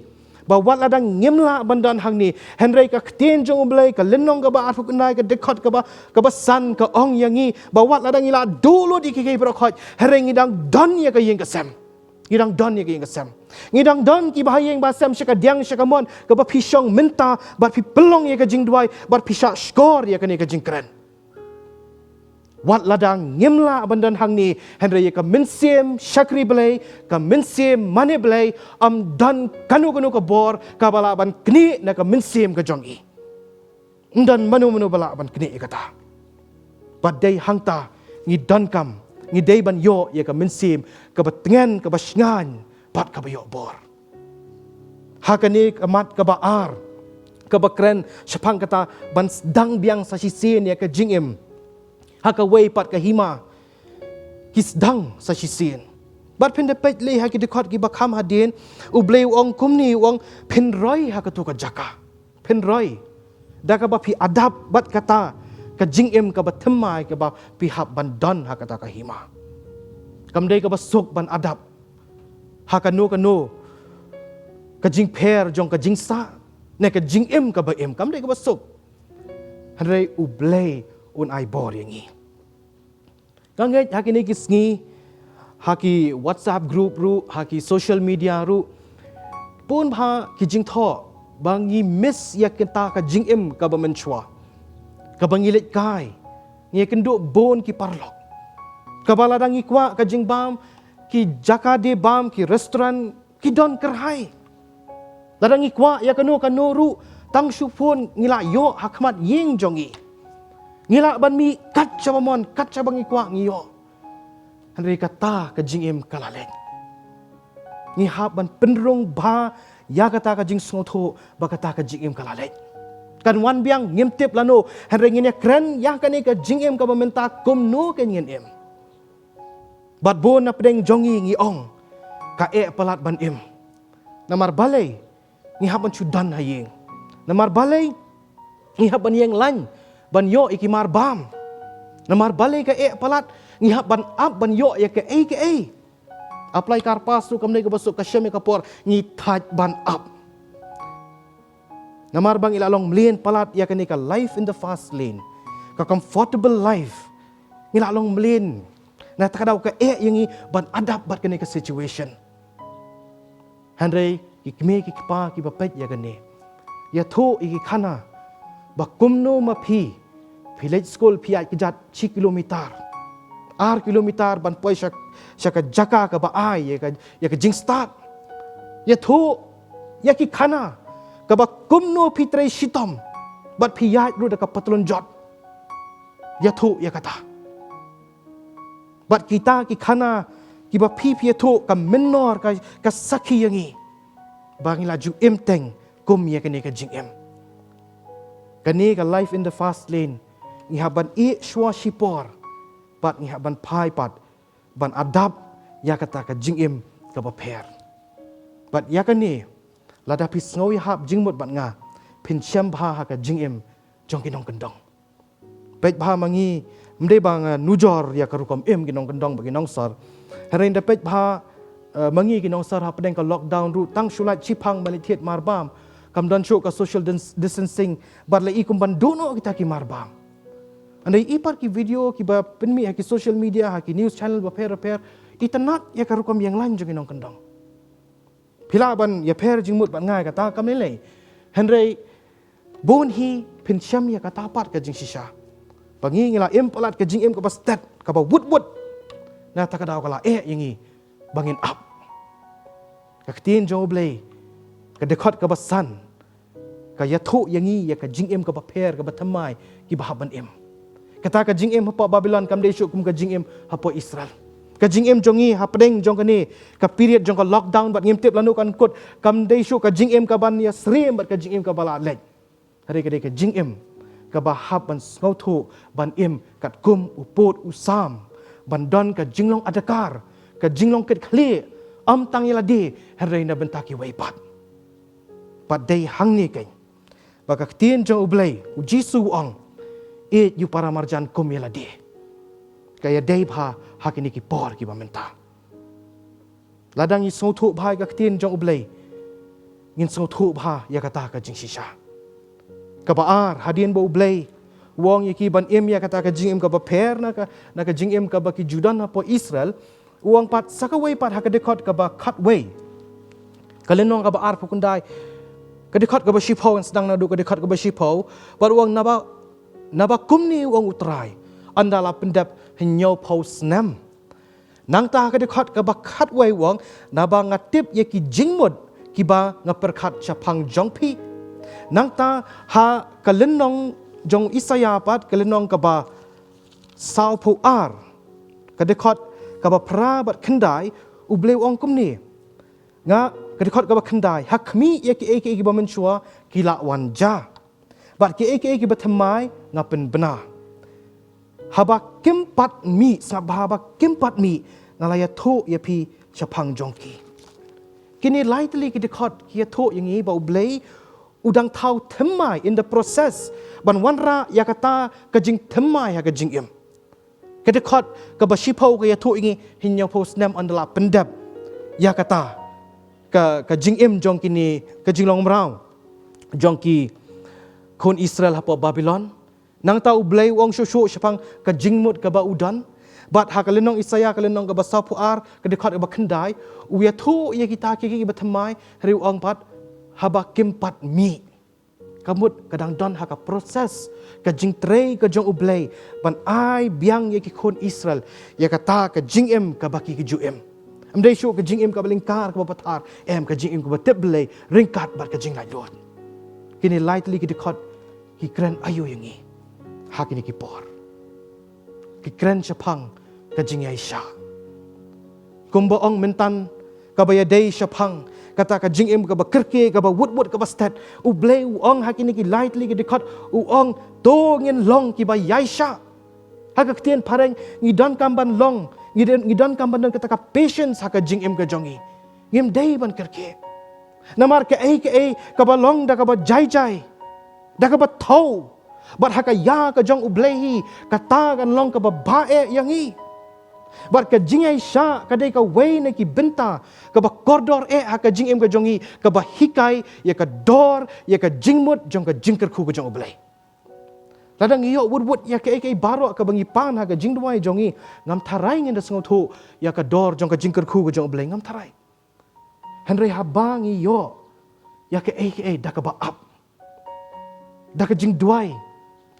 ba wat lada ngim lah ban don hangne, hynrei ka ktien jong U Blei, ka lynnong kaba arphew khyndai, ka dkhot kaba, kaba san, ka ong ïa ngi ba wat lada ngi la duh lut ïa kiei kiei baroh khoit, hynrei ngi dang don ïa ka ïing ka sem. Ngi dang don ïa ka ïing ka sem. Ngi dang don kiba ha ïing ba sem sha ka diang sha ka mon, kaba phi shong mynta bad phi pynlong ïa ka jingduwai bad phi shahshkor ïa kane ka jingkren. Wat lada ngim lah ban don hangne, hynrei ïa ka mynsiem shakri Blei, ka mynsiem mane Blei, ym don kano kano ka bor kaba lah ban knieh na ka mynsiem ka jong ngi. Ym don mano mano ba lah ban knieh ïa kata. Bad dei hangta ngi donkam, ngi dei ban ïoh ïa ka mynsiem kaba tngen, kaba shngaiñ bad kaba ïoh bor. Ha kane ka mat kaba ar, kaba kren shaphang kata ban sdang biang sa shisien ïa ka jingim, ha kawei pat ka hima ki sdang sa shisien. Bad phin da peit lei ha ki dkhot kiba kham hadien, U Blei u ong kumne, u ong, phin roi ha kato ka jaka. Phin roi da kaba phi adap bad kata ka jingim kaba thymmai kaba phi hap ban don ha kata ka hima. Kam dei kaba suk ban adap ha kano kano ka jingpher jong ka jingsah ne ka jingim kaba im, kam dei kaba suk. Hynrei U Blei un ai bor ïa ngi. Nga ngeit ha kine ki sngi, ha ki WhatsApp group ruh, ha ki social media ruh, bun bha ki jingthoh ba ngi miss ïa kata ka jingim kaba mynshuwa, kaba ngi leit kai, ngi ïakynduh bun ki paralok, kaba lada ngi kwah ka jingbam, ki jaka die bam, ki restaurant, ki don kyrhai. Lada ngi kwah ïa kano kano ruh, tang shu phone ngi lah ïoh ha khmat ïing jong ngi. Ngi lah ban mih kat shaba mon, kat shaba ngi kwah ngi ïoh. Hynrei kata ka jingim ka la leit. Ngi hap ban pynrung bha ïa kata ka jingsngewthuh ba kata ka jingim ka la leit. Kan wan biang ngim tip lano, hynrei ngin ïakren ïa kane ka jingim kaba mynta kumno kan ngin im. Bad bun na pdeng jong ngi ngi ong, ka eh palat ban im. Namar balei ngi hap ban shu don ha ïing? Namar balei ngi hap ban ïeng lain ban ïoh ïa ki marbam? Namar balei ka eh palat ngi hap ban ap ban ïoh ïa kaei kaei? Apply karpas ruh kam dei kaba suk, ka shem ïa ka por, ngi thait ban ap. Namar ba ngi la long mlien palat ïa kane ka life in the fast lane, ka comfortable life. Ngi la long mlien. Na kata ka daw ka eh ïa ngi ban adapt bad kane ka situation. Hynrei ki kmie ki kpa kiba peit ïa kane, ïathuh ïa ki khana ba kumno ma phi, phi leit skul phi ïaid kjat shi kilometer, ar kilometer ban poi sha, sha ka jaka kaba ai ïa ka, ïa ka jingstad. Ïathuh ïa ki khana kaba kumno phi trei shitom bad phi ïaid ruh da ka patlun jot. Ïathuh ïa kata. Bad kita ki khana kiba phi phi ïathuh ka mynnor, ka, ka sakhi ïa ngi ba ngi la ju im teng kum ïa kane ka jingim. Kane ka life in the fast lane, ngi hap ban ïeh shuwa shipor bad ngi hap ban phai pat ban adapt ïa kata ka jingim kaba pher. Bad ïa kane, lada phi sngew ïahap jingmut bad nga, phin shem bha ha ka jingim jong ki nongkyndong. Peit bha ma ngi, ym dei ba nga nujor ïa ka rukom im ki nongkyndong bad ki nongsor. Hynrei da peit bha, eh, ma ngi ki nongsor hapdeng ka lockdown ruh, tang shu lait shiphang ban leit thied marbam. Kam don shuh ka social dis-, distancing, bad la i kum ban duh noh kita ki marbam. Hynrei i pat ki video kiba pynmih ha ki social media, ha ki news channel bapher bapher, itynnad ïa ka rukom ïeng lain jong ki nongkyndong. Phi lah ban ïapher jingmut bad nga ïa kata, kam lei lei. Hynrei bun hi phin shem ïa kata pat ka jingshisha, ba ngi ngi la im palat ka jingim kaba stet, kaba wut wut. Na kata ka daw ka la eh ïa ngi ba ngin ap. Ka ktien jong U Blei, ka dkhot kaba san, ka ïathuh ïa ngi ïa ka jingim kaba pher, kaba thymmai, kiba hap ban im. Kata ka jingim hapoh Babilon kam dei shuh kum ka jingim hapoh Israel. Ka jingim jong ngi hapdeng jong kane ka period jong ka lockdown bad ngim tip lano kan kut, kam dei shuh ka jingim kaban ïasyriem bad ka jingim kaba la leit. Hynrei ka dei ka jingim kaba hap ban sngewthuh ban im katkum u pud u sam, ban don ka jinglong adkar, ka jinglong kit khlieh, ym tang ïa lade hynrei na bynta kiwei pat. Bad dei hangne keiñ ba ka ktien jong U Blei, U Jisu u ong, ïeit ïa u para marjan kum ïa lade. Ka ïadei bha ha kine ki por kiba mynta. Lada ngi sngewthuh bha ïa ka ktien jong U Blei, ngin sngewthuh bha ïa kata ka jingshisha. Kaba ar, hadien ba U Blei u ong ïa ki ban im ïa kata ka jingim kaba pher na ka, na ka jingim kaba ki ju don hapoh Israel, u ong pat sa kawei pat ha ka dkhot kaba khatwei, ka lynnong kaba arphew khyndai, ka dkhot kaba shiphew, ngan sdang naduh ka dkhot kaba shiphew, bad u ong naba, naba kumne u ong U Trai, ynda la pyndep hynñiewphew snem. Nangta ha ka dkhot kaba khatwei u ong, naba nga tip ïa ki jingmut kiba nga pyrkhat shaphang jong phi. Nangta ha ka lynnong jong Isaïah pat, ka lynnong kaba sawphew ar, ka dkhot kaba phra bad khyndai, U Blei u ong kumne. Nga, ka dkhot kaba khyndai, ha khmih ïa kiei kiei kiba mynshuwa ki la wan jia, bad kiei kiei kiba thymmai nga pynbna. Haba kim pat mih, sngap bha, haba kim pat mih, nga la ïathuh ïa phi shaphang jong ki. Kine lai tylli ki dkhot ki ïathuh ïa ngi ba U Blei u dang thaw thymmai, in the process, ban wanrah ïa kata ka jingthymmai ha ka jingim. Ka dkhot kaba shiphew ka ïathuh ïa ngi hynñiewphew snem ynda la pyndep ïa kata ka, ka jingim jong kine, ka jinglong mraw jong ki khun Israel hapoh Babilon. Nangta U Blei u ong shuh shuh shaphang ka jingmut kaba u don. Bad ha ka lynnong Isaïah, ka lynnong kaba sawphew ar, ka dkhot kaba khyndai, u ïathuh ïa kita kiei kiei kiba thymmai, hynrei u ong pat, haba kim pat mih. Ka mut ka dang don ha ka process ka jingtrei ka jong U Blei ban ai biang ïa ki khun Israel ïa kata ka jingim kaba ki ju im. Ym dei shuh ka jingim kaba lyngkar kaba pathar, em, ka jingim kaba tip Blei ryngkat bad ka jinglaitluid. Kine lai tylli ki dkhot ki kren aïu ïa ngi ha kine ki por? Ki kren shaphang ka jingïaishah. Kumba ong mynta, kaba ïadei shaphang kata ka jingim kaba kyrkieh, kaba wut wut, kaba stet, U Blei u ong ha kine ki lai tylli ki dkhot, u ong, to ngin long kiba ïaishah. Ha ka ktien phareng, ngi donkam ban long, ngi don, ngi donkam ban don kata ka patience ha ka jingim ka jong ngi. Ngim dei ban kyrkieh. Namar kaei kaei kaba long da kaba jai jai, da kaba thew, bad ha ka ïa ka jong U Blei hi, kata kan long kaba bha eh ïa ngi. Bad ka jingïaishah ka dei kawei na ki bynta kaba kordor eh ha ka jingim ka jong ngi, kaba hikai ïa ka dor, ïa ka jingmut jong ka jingkyrkhu ka jong U Blei. Lada ngi ïoh wut wut ïa kaei kaei baroh kaba ngi pan ha ka jingduwai jong ngi, ngam tharai ngin da sngewthuh ïa ka dor jong ka jingkyrkhu ka jong U Blei, ngam tharai. Hynrei haba ngi ïoh ïa kaei kaei da kaba ap, da ka jingduwai,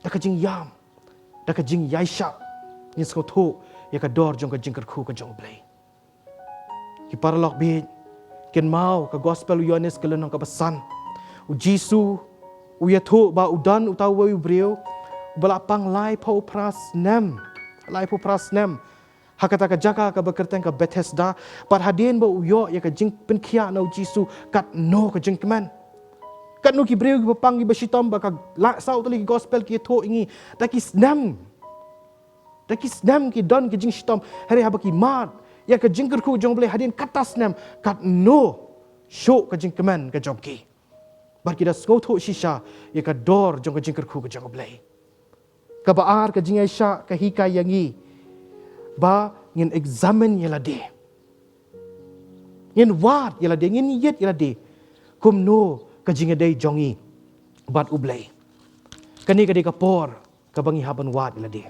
da ka jingïam, da ka jingïaishah, ngin sngewthuh ïa ka dor jong ka jingkyrkhu ka jong U Blei. Ki paralok bad kynmaw ka Gospel u Ïoannis ka lynnong kaba san. U Jisu u ïathuh ba u don uta uwei u briew uba la pang laiphew phra snem. Laiphew phra snem. Ha kata ka jaka kaba kyrteng ka Bethesda, bad hadien ba u ïoh ïa ka jingpynkhiah na u Jisu, katno ka jingkmen. Katno ki briew kiba pang kiba shitom ba ka la saw tylli ki gospel ki ïathuh ïa ngi. Da ki snem. Da ki snem ki don ki jingshitom. Hynrei haba ki mad ïa ka jingkyrkhu jong U Blei hadien kata snem, katno shuh ka jingkmen ka jong ki. Bad ki da sngewthuh shisha ïa ka dor jong ka jingkyrkhu ka jong U Blei. Kaba ar, ka jingïaishah ka hikai ïa ngi ba ngin examine ïa lade. Ngin wad ïa lade, ngin ïit ïa lade. Kumno ka jingïadei jong ngi bad U Blei. Kane ka dei ka por kaba ngi hap ban wad ïa lade.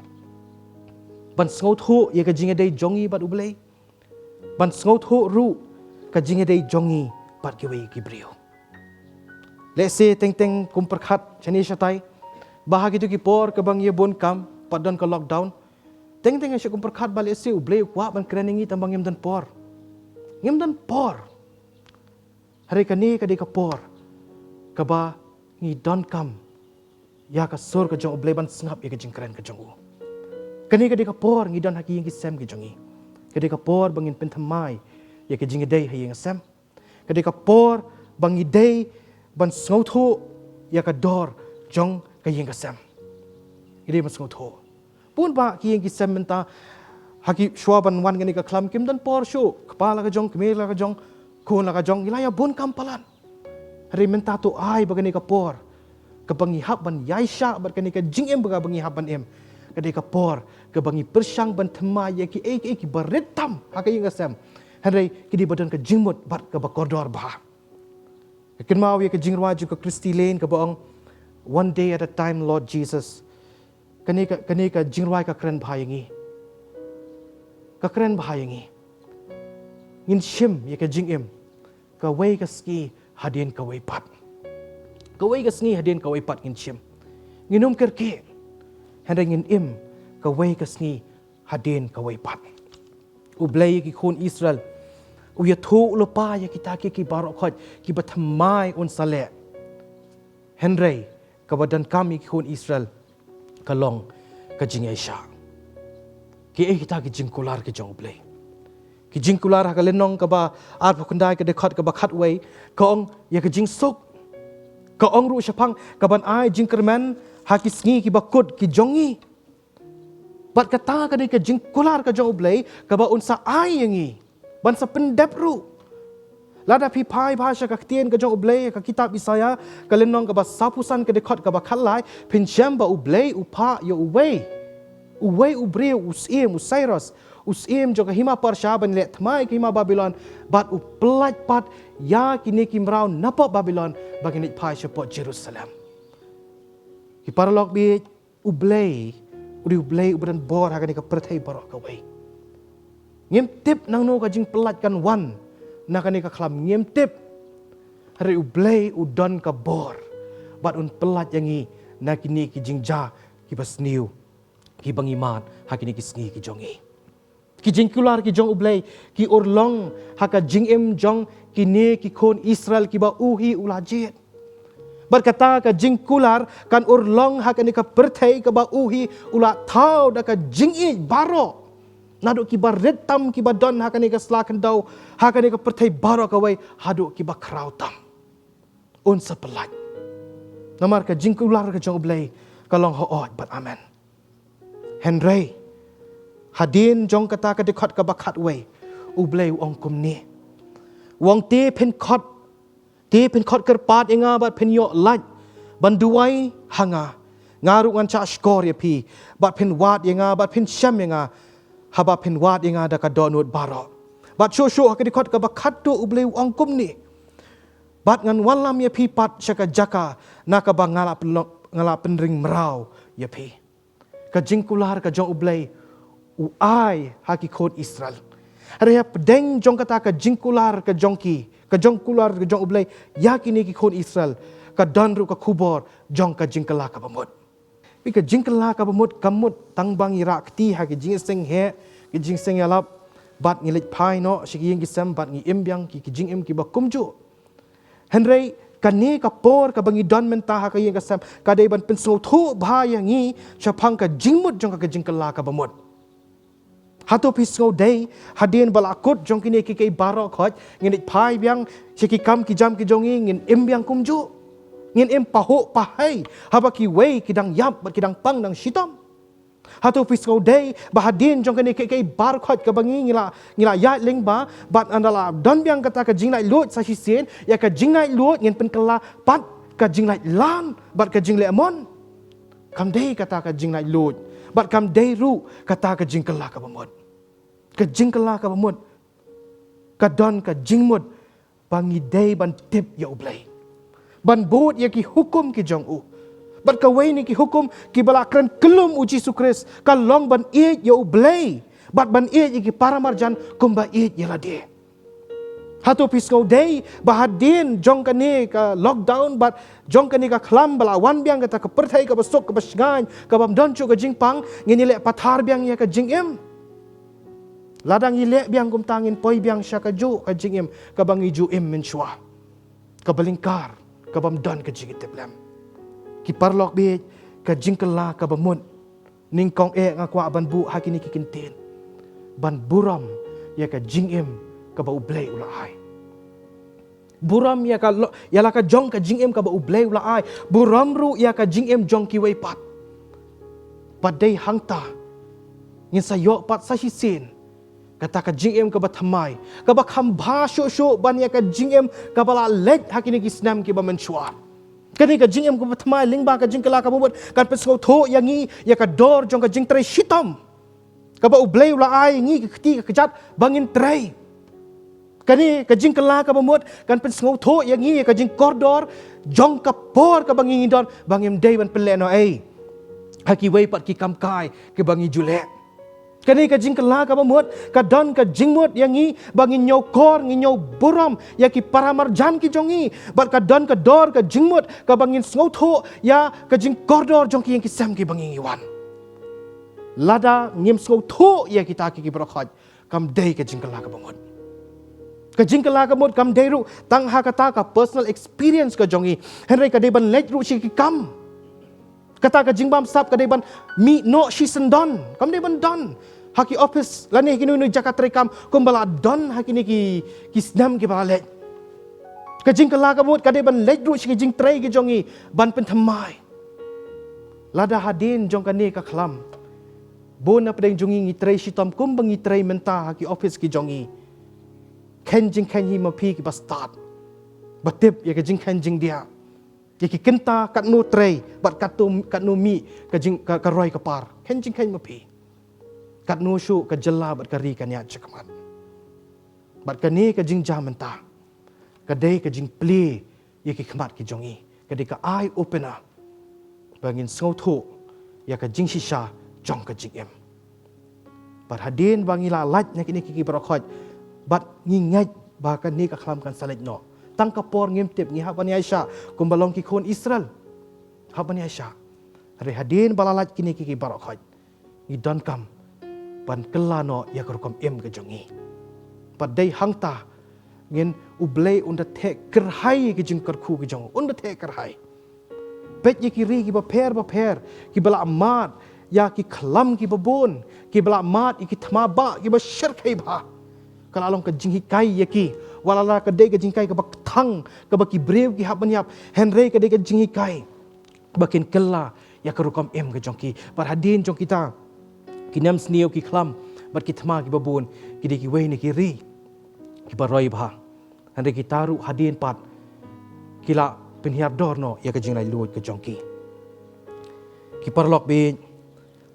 Ban sngewthuh ïa ka jingïadei jong ngi bad U Blei. Ban sngewthuh ruh ka jingïadei jong ngi bad kiwei ki briew. Lehse teng teng kum pyrkhat shane shatai ba ha kito ki por kaba ngi ïa bun kam, pat don ka lockdown. Teng teng nga shu kum pyrkhat ba lehse U Blei u kwah ban kren ïa ngi tang ba ngim don por. Ngim don por. Hynrei kane ka dei ka por kaba ngi donkam ïa ka sur ka jong U Blei ban sngap ïa ka jingkren ka jong u. Kane ka dei ka por ngi don ha ki ïing ki sem ki jong ngi. Ka dei ka por ba ngin pynthymmai ïa ka jingïadei ha ïing ha sem. Ka dei ka por ba ngi dei ban sngewthuh ïa ka dor jong ka ïing ka sem. Ngi dei ban sngewthuh. Bun bah ki ïing ki sem mynta, ha ki shuwa ban wan kane ka khlam kim don por shuh. Kpa la ka jong, kmie la ka jong, khun la ka jong, ngi la ïa bun kam palat. Hynrei mynta to ai ba kane ka por kaba ngi hap ban ïaishah bad kane ka jingim ba kaba ngi hap ban im, ka dei ka por kaba ngi pyrshang ban thymmai ïa kiei kiei kiba rit tam ha ka ïing ka sem. Hynrei ki dei ba don ka jingmut bad kaba kordor bha. Kynmaw ïa ka jingrwai jong ka Christy Lane kaba ong, "One day at a time, Lord Jesus." Kane ka, kane ka jingrwai ka kren bha ïa ngi. Ka kren bha ïa ngi. Ngin shim ïa ka jingim kawei ka sngi hadien kawei pat. Kawei ka sngi hadien kawei pat ngin shim. Ngin ym kyrkieh. Hynrei ngin im kawei ka sngi hadien kawei pat. U Blei ïa ki khun Israel u ïathuh lypa ïa kita ki, ki baroh khoit kiba thymmai un sa leh. Hynrei kaba donkam ïa ki khun Israel ka long ka jingïaishah. Kiei kita ki jingkular ki jong U Blei? Ki jingkular ha ka lynnong kaba arphew khyndai, ka dkhot kaba khatwei, ka ong ïa ka jingsuk. Ka ong ruh shaphang kaban ai jingkyrmen ha ki sngi kiba kut ki jong ngi. Bad kata ka dei ka jingkular ka jong U Blei kaba un sa ai ïa ngi ban sa pyndep ruh. Lada phi phai bha sha ka ktien ka jong U Blei, ka kitab Isaïah, ka lynnong kaba sawphew san, ka dkhot kaba khatlai, phin shem ba U Blei u phah ïa uwei, uwei u briew, u syiem, u Cyrus, u syiem jong ka hima Persia, ban leh thymmai ka hima Babilon, bad u pyllait pat ïa kine ki mraw na pop Babilon ba kin leit phai shapoh Jerusalem. Ki paralok bad U Blei u dei U Blei uba don bor ha kane ka pyrthei baroh kawei. Ngim tip nangno ka jingpyllait kan wan na kane ka khlam, ngim tip. Hynrei U Blei u don ka bor bad un pyllait ïa ngi na kine ki jingjia kiba sniew kiba ngi mad ha kine ki sngi ki jong ngi. Ki jingkular ki jong U Blei ki urlong ha ka jingim jong kine ki khun Israel kiba u hi u la jied. Bad kata ka jingkular kan urlong ha kane ka pyrthei kaba u hi u la thaw da ka jingïeit baroh. Naduh kiba rit tam kiba don ha kane ka sla khyndew, ha kane ka pyrthei baroh kawei, haduh kiba khraw tam. Un sa pyllait. Namar ka jingkular ka jong U Blei ka long hooid bad amen. Hynrei hadien jong kata ka dkhot kaba khatwei, U Blei u ong kumne. U ong, te phin khot, te phin khot kyrpad ïa nga bad phin ïoh lait ban duwai ha nga. Nga ruh ngan shah shkor ïa phi bad phin wad ïa nga bad phin shem ïa nga, haba phin wad ïa nga da ka dohnud baroh. Bad shuh shuh ha ka dkhot kaba khatduh U Blei u ong kumne. Bad ngan wallam ïa phi pat sha ka jaka na kaba nga la pynlong, nga la pynring mraw ïa phi. Ka jingkular ka jong U Blei u ai ha ki khun Israel. Hynrei hapdeng jong kata ka jingkular ka jong ki, ka jingkular ka jong U Blei ïa kine ki khun Israel, ka don ruh ka khubor jong ka jingkylla kaba mut. Bad ka jingkylla kaba mut kam mut tang ba ngi rah kti ha ki jingïaseng heh, ki jingïaseng ïalap, bad ngi leit phai noh sha ki ïing ki sem bad ngi im biang ki, ki jingim kiba kumjuh. Hynrei kane ka por kaba ngi don mynta ha ka ïing ka sem ka dei ban pynsngewthuh bha ïa ngi shaphang ka jingmut jong ka jingkylla kaba mut. Hato phi sngewdei, hadien ba la kut jong kine kiei kiei baroh khoit, ngin leit phai biang sha ki kam ki jam ki jong ngi, ngin im biang kumjuh? Ngin im pahuh pahei haba kiwei ki dang ïap bad ki dang pang dang shitom? Hato phi sngewdei ba hadien jong kane kiei kiei baroh khoit kaba ngi, ngi la, ngi la ïaid lyngba, bad ynda la don biang kata ka jinglaitluid sa shisien, ïa ka jinglaitluid ngin pynkylla pat ka jinglaitlan bad ka jinglehmon? Kam dei kata ka jinglaitluid bad kam dei ruh kata ka jingkylla kaba mut. Ka jingkylla kaba mut ka don ka jingmut ba ngi dei ban tip ïa U Blei, ban bud ïa ki hukum ki jong u. Bad kawei na ki hukum kiba la kren kyllum U Jisu Khrist ka long ban ïeit ïa U Blei bad ban ïeit ïa ki para marjan kumba ïeit ïa lade. Hato phi sngewdei ba hadien jong kane ka lockdown bad jong kane ka khlam ba la wan biang kata ka pyrthei kaba suk kaba shngaiñ kabym don shuh ka jingpang, ngin ïaleh pathar biang ïa ka jingim? Lada ngi leh biang kumta ngin poi biang sha kajuh ka jingim kaba ngi ju im mynshuwa, kaba lyngkar, kabym don ka jingïatiplem. Ki paralok bad ka jingkylla kaba mut. Nyngkong eh nga kwah ban buh ha kine ki kyntien. ban burom ïa ka jingim kaba U Blei u la ai. Burom ïa ka lo-, ïa la ka jong ka jingim kaba U Blei u la ai. Burom ruh ïa ka jingim jong kiwei pat. Pat dei hangta ngin sa ïoh pat sa shisien kata ka jingim kaba thymmai, kaba kham bha shuh shuh ban ïa ka jingim kaba la leit ha kine ki snem kiba mynshuwa. Kane ka jingim kaba thymmai lyngba ka jingkylla kaba mut kan pynsngewthuh ïa ngi ïa ka dor jong ka jingtrei shitom kaba U Blei u la ai ngi ka kti ka kjat ba ngin trei. Kane ka jingkylla kaba mut kan pynsngewthuh ïa ngi ïa ka jingkordor jong ka por kaba ngi don ba ngim dei ban pynlehnohei ha kiwei pat ki kam kai kiba ngi ju leh. Kane ka jingkylla kaba mut ka don ka jingmut ïa ngi ba ngin ïoh kor, ngin ïoh burom ïa ki paramarjan ki jong ngi. Bad ka don ka dor ka jingmut kaba ngin sngewthuh ïa ka jingkordor jong ki ïing ki sem kiba ngi ngi wan. Lada ngim sngewthuh ïa kita ki, ki baroh khoit, kam dei ka jingkylla kaba mut. Ka jingkylla kaba mut kam dei ruh tang ha kata ka personal experience ka jong ngi, hynrei ka dei ban leit ruh sha ki kam. Kata ka jingbamsap ka dei ban mih noh shisyndon, kam dei ban don ha ki office lane ha kino kino jaka treikam kumba la don ha kine ki, ki snem kiba la leit. Ka jingkylla kaba mut ka dei ban leit ruh sha ki jingtrei ki jong ngi ban pynthymmai. Lada hadien jong kane ka khlam, bun na pdeng jong ngi ngi trei shitom kumba ngi trei mynta ha ki office ki jong ngi. Kheiñ jingkheiñ hi ma phi kiba stad ba tip ïa ka jingkheiñ jingdiah, ïa ki kynta katno trei bad katno, katno mih ka jing, ka, ka roi ka par. Kheiñ jingkheiñ ma phi katno shuh ka jylla bad ka ri kan ïaid shakhmat. Bad kane ka jingjia mynta ka dei ka jingplie ïa ki khmat ki jong ngi, ka dei ka eye opener ba ngin sngewthuh ïa ka jingshisha jong ka jingim. Bad hadien ba ngi la lait na kine ki, ki baroh khoit bad ngi ngeit ba kane ka khlam kan sa leit noh, tang ka por ngim tip, ngi hap ban ïaishah kumba long ki khun Israel. Hap ban ïaishah. Hynrei hadien ba la lait kine ki, ki baroh khoit, ngi donkam ban kylla noh ïa ka rukom im ka jong ngi. Bad dei hangta ngin, U Blei un da theh kyrhai ïa ki jingkyrkhu ki jong u, un da theh kyrhai. Peit ïa ki ri kiba pher bapher kiba la mad ïa ki khlam kiba bun, kiba la mad ïa ki thma bah kiba shyrkhei bha. Ka la long ka jinghikai ïa ki, wat la ka dei ka jinghikai kaba kthang kaba ki briew ki hap ban ïap, hynrei ka dei ka jinghikai ba kin kylla ïa ka rukom im ka jong ki. Bad hadien jong kita ki nemsniew, ki khlam bad ki thma kiba bun, ki dei kiwei na ki ri kiba roi bha. Hynrei kita ruh hadien pat ki la pynhiar dor noh ïa ka jinglaitluid ka jong ki. Ki paralok baieit,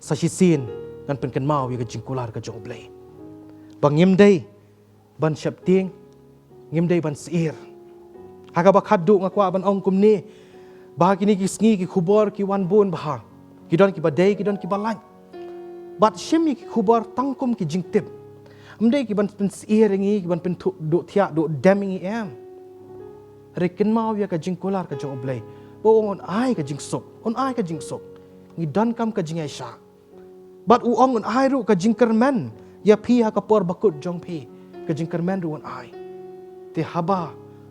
sa shisien ngan pynkynmaw ïa ka jingkular ka jong U Blei ba ngim dei ban sheptieng, ngim dei ban syier. Ha kaba khatduh nga kwah ban ong kumne, ba ha kine ki sngi ki khubor ki wan bun bha, ki don kiba dei, ki don kiba lait. Bad shim ïa ki khubor tang kum ki jingtip, ym dei ki ban pynsyier ïa ngi, ki ban pynduh thiah duh dem ïa ngi, em. Hynrei kynmaw ïa ka jingkular ka jong U Blei ba u ong un ai ka jingsuk, un ai ka jingsuk. Ngi donkam ka jingïaishah. Bad u ong un ai ruh ka jingkyrmen ïa phi ha ka por bakut jong phi, ka jingkyrmen ruh un ai. Te haba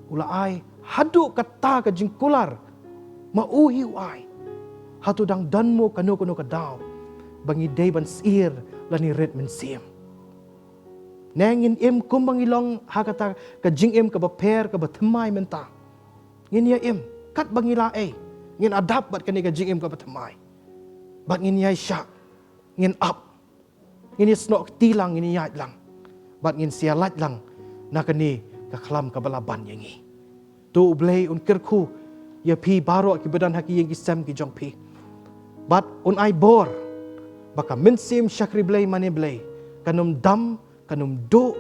u la ai haduh kata ka jingkular, ma u hi u ai, hato dang don mo kano kano ka daw ba ngi dei ban syier lane rit mynsiem? Ne ngin im kumba ngi long ha kata ka jingim kaba pher kaba thymmai mynta? Ngin ïa im katba ngi la ei, ngin adapt bad kane ka jingim kaba thymmai. Bad ngin ïaishah, ngin ap, ngin ïasnoh kti lang, ngin ïaid lang, bad ngin sa ïa lait lang na kane ka khlam kaba la ban ïa ngi. To U Blei un kyrkhu ïa phi baroh kiba don ha ki ïing ki sem ki jong phi. Bad un ai bor ba ka mynsiem shakri Blei mane Blei kan ym dam, kan ym duh.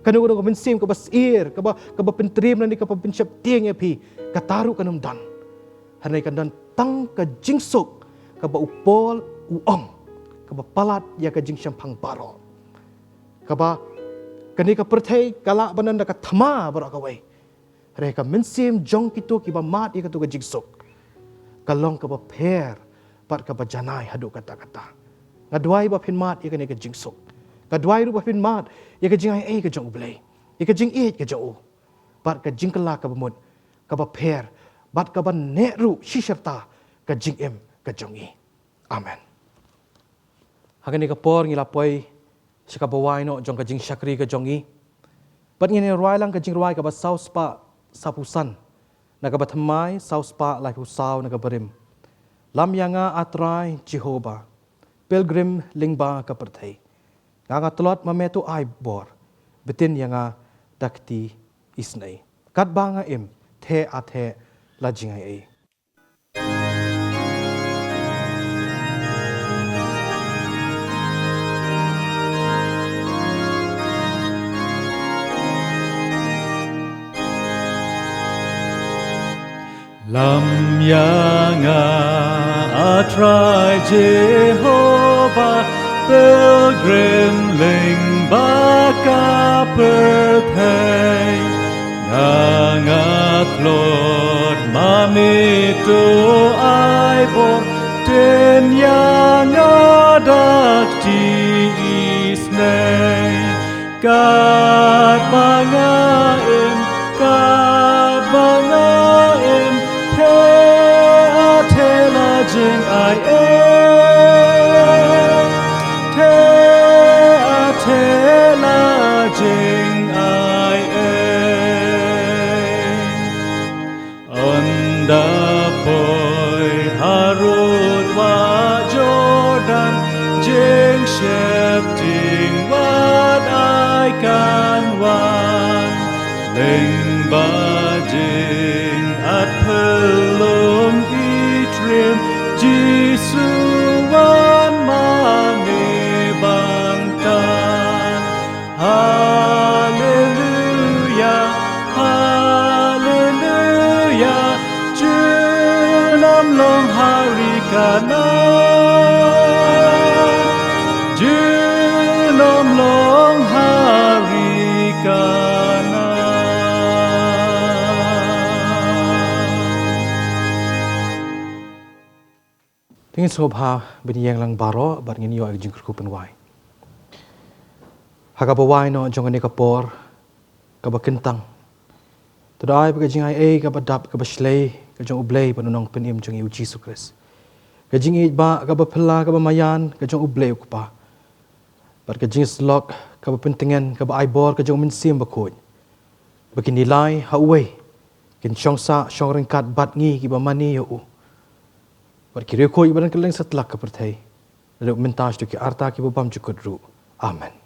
Kano kano ka mynsiem kaba syier, kaba, kaba pyntriem lane kaba pynsheptieng ïa phi, kata ruh kan ym don. Hynrei kan don tang ka jingsuk kaba u Paul u ong, kaba palat ïa ka jingshemphang baroh, kaba kane ka pyrthei ka lah ban don da ka thma baroh kawei, hynrei ka mynsiem jong kito kiba mad ïa kato ka jingsuk ka long kaba pher bad kaba janai haduh katta katta. Nga duwai ba phin mad ïa kane ka jingsuk. Nga duwai ruh ba phin mad ïa ka jingaiei ka jong U Blei, ïa ka jingïeit ka jong u, bad ka jingkylla kaba mut kaba pher, bad kaba neh ruh shi syrta ka jingim ka jong ngi. Amen. Ha kane ka por ngi la poi sha kaba wai noh jong ka jingshakri ka jong ngi. Bad ngin ïa rwai lang ka jingrwai kaba saw spah saw phew san na kaba thymmai, saw spah laiphew saw na kaba rim. Lam ïa nga, A Trai Jehobah, pilgrim lyngba ka pyrthei. Nga nga tlot ma me to ai bor, btin ïa nga da kti isnei. Katba nga im, theh a theh la jingaiei. Lam ïa nga, A Trai Jehobah, pilgrim lyngba ka pyrthei. Nga nga tlot ma me to ai bor, btin ïa nga da kti isnei. Katba nga im, katba nga im, theh a theh la jingaiei. Theh a theh la jingaiei. Ynda poi harud wah Jordan, jingsheptieng wat ai kan wan. Lyngba jingat phyllung i trim, Jisu wan ma me bang tan. Haleluya, haleluya, junom long ha ri Kanaan, junom long ha ri Kanaan. Te ngin sngewbha ban ïeng lang baroh bad ngin ïoh ïa ka jingkyrkhu pynwai. Ha kaba wai noh jong kane ka por kaba kyntang, to da ai ba ka jingaiei kaba dap kaba shlei ka jong U Blei bad U Nongpynim jong ngi U Jisu Khrist, ka jingïeit ba kaba phylla kaba maïan ka jong U Blei U Kpa, bad ka jingïasyllok kaba pyntngen kaba ai bor ka jong U Mynsiem Bakhuid, ba kin ïalai ha uwei, kin shong sah shong ryngkat bad ngi kiba mane ïa u, bad ki riewkhuid ba don kylleng satlak ka pyrthei, naduh mynta shaduh ki arta kiba bymjukut ruh. Amen.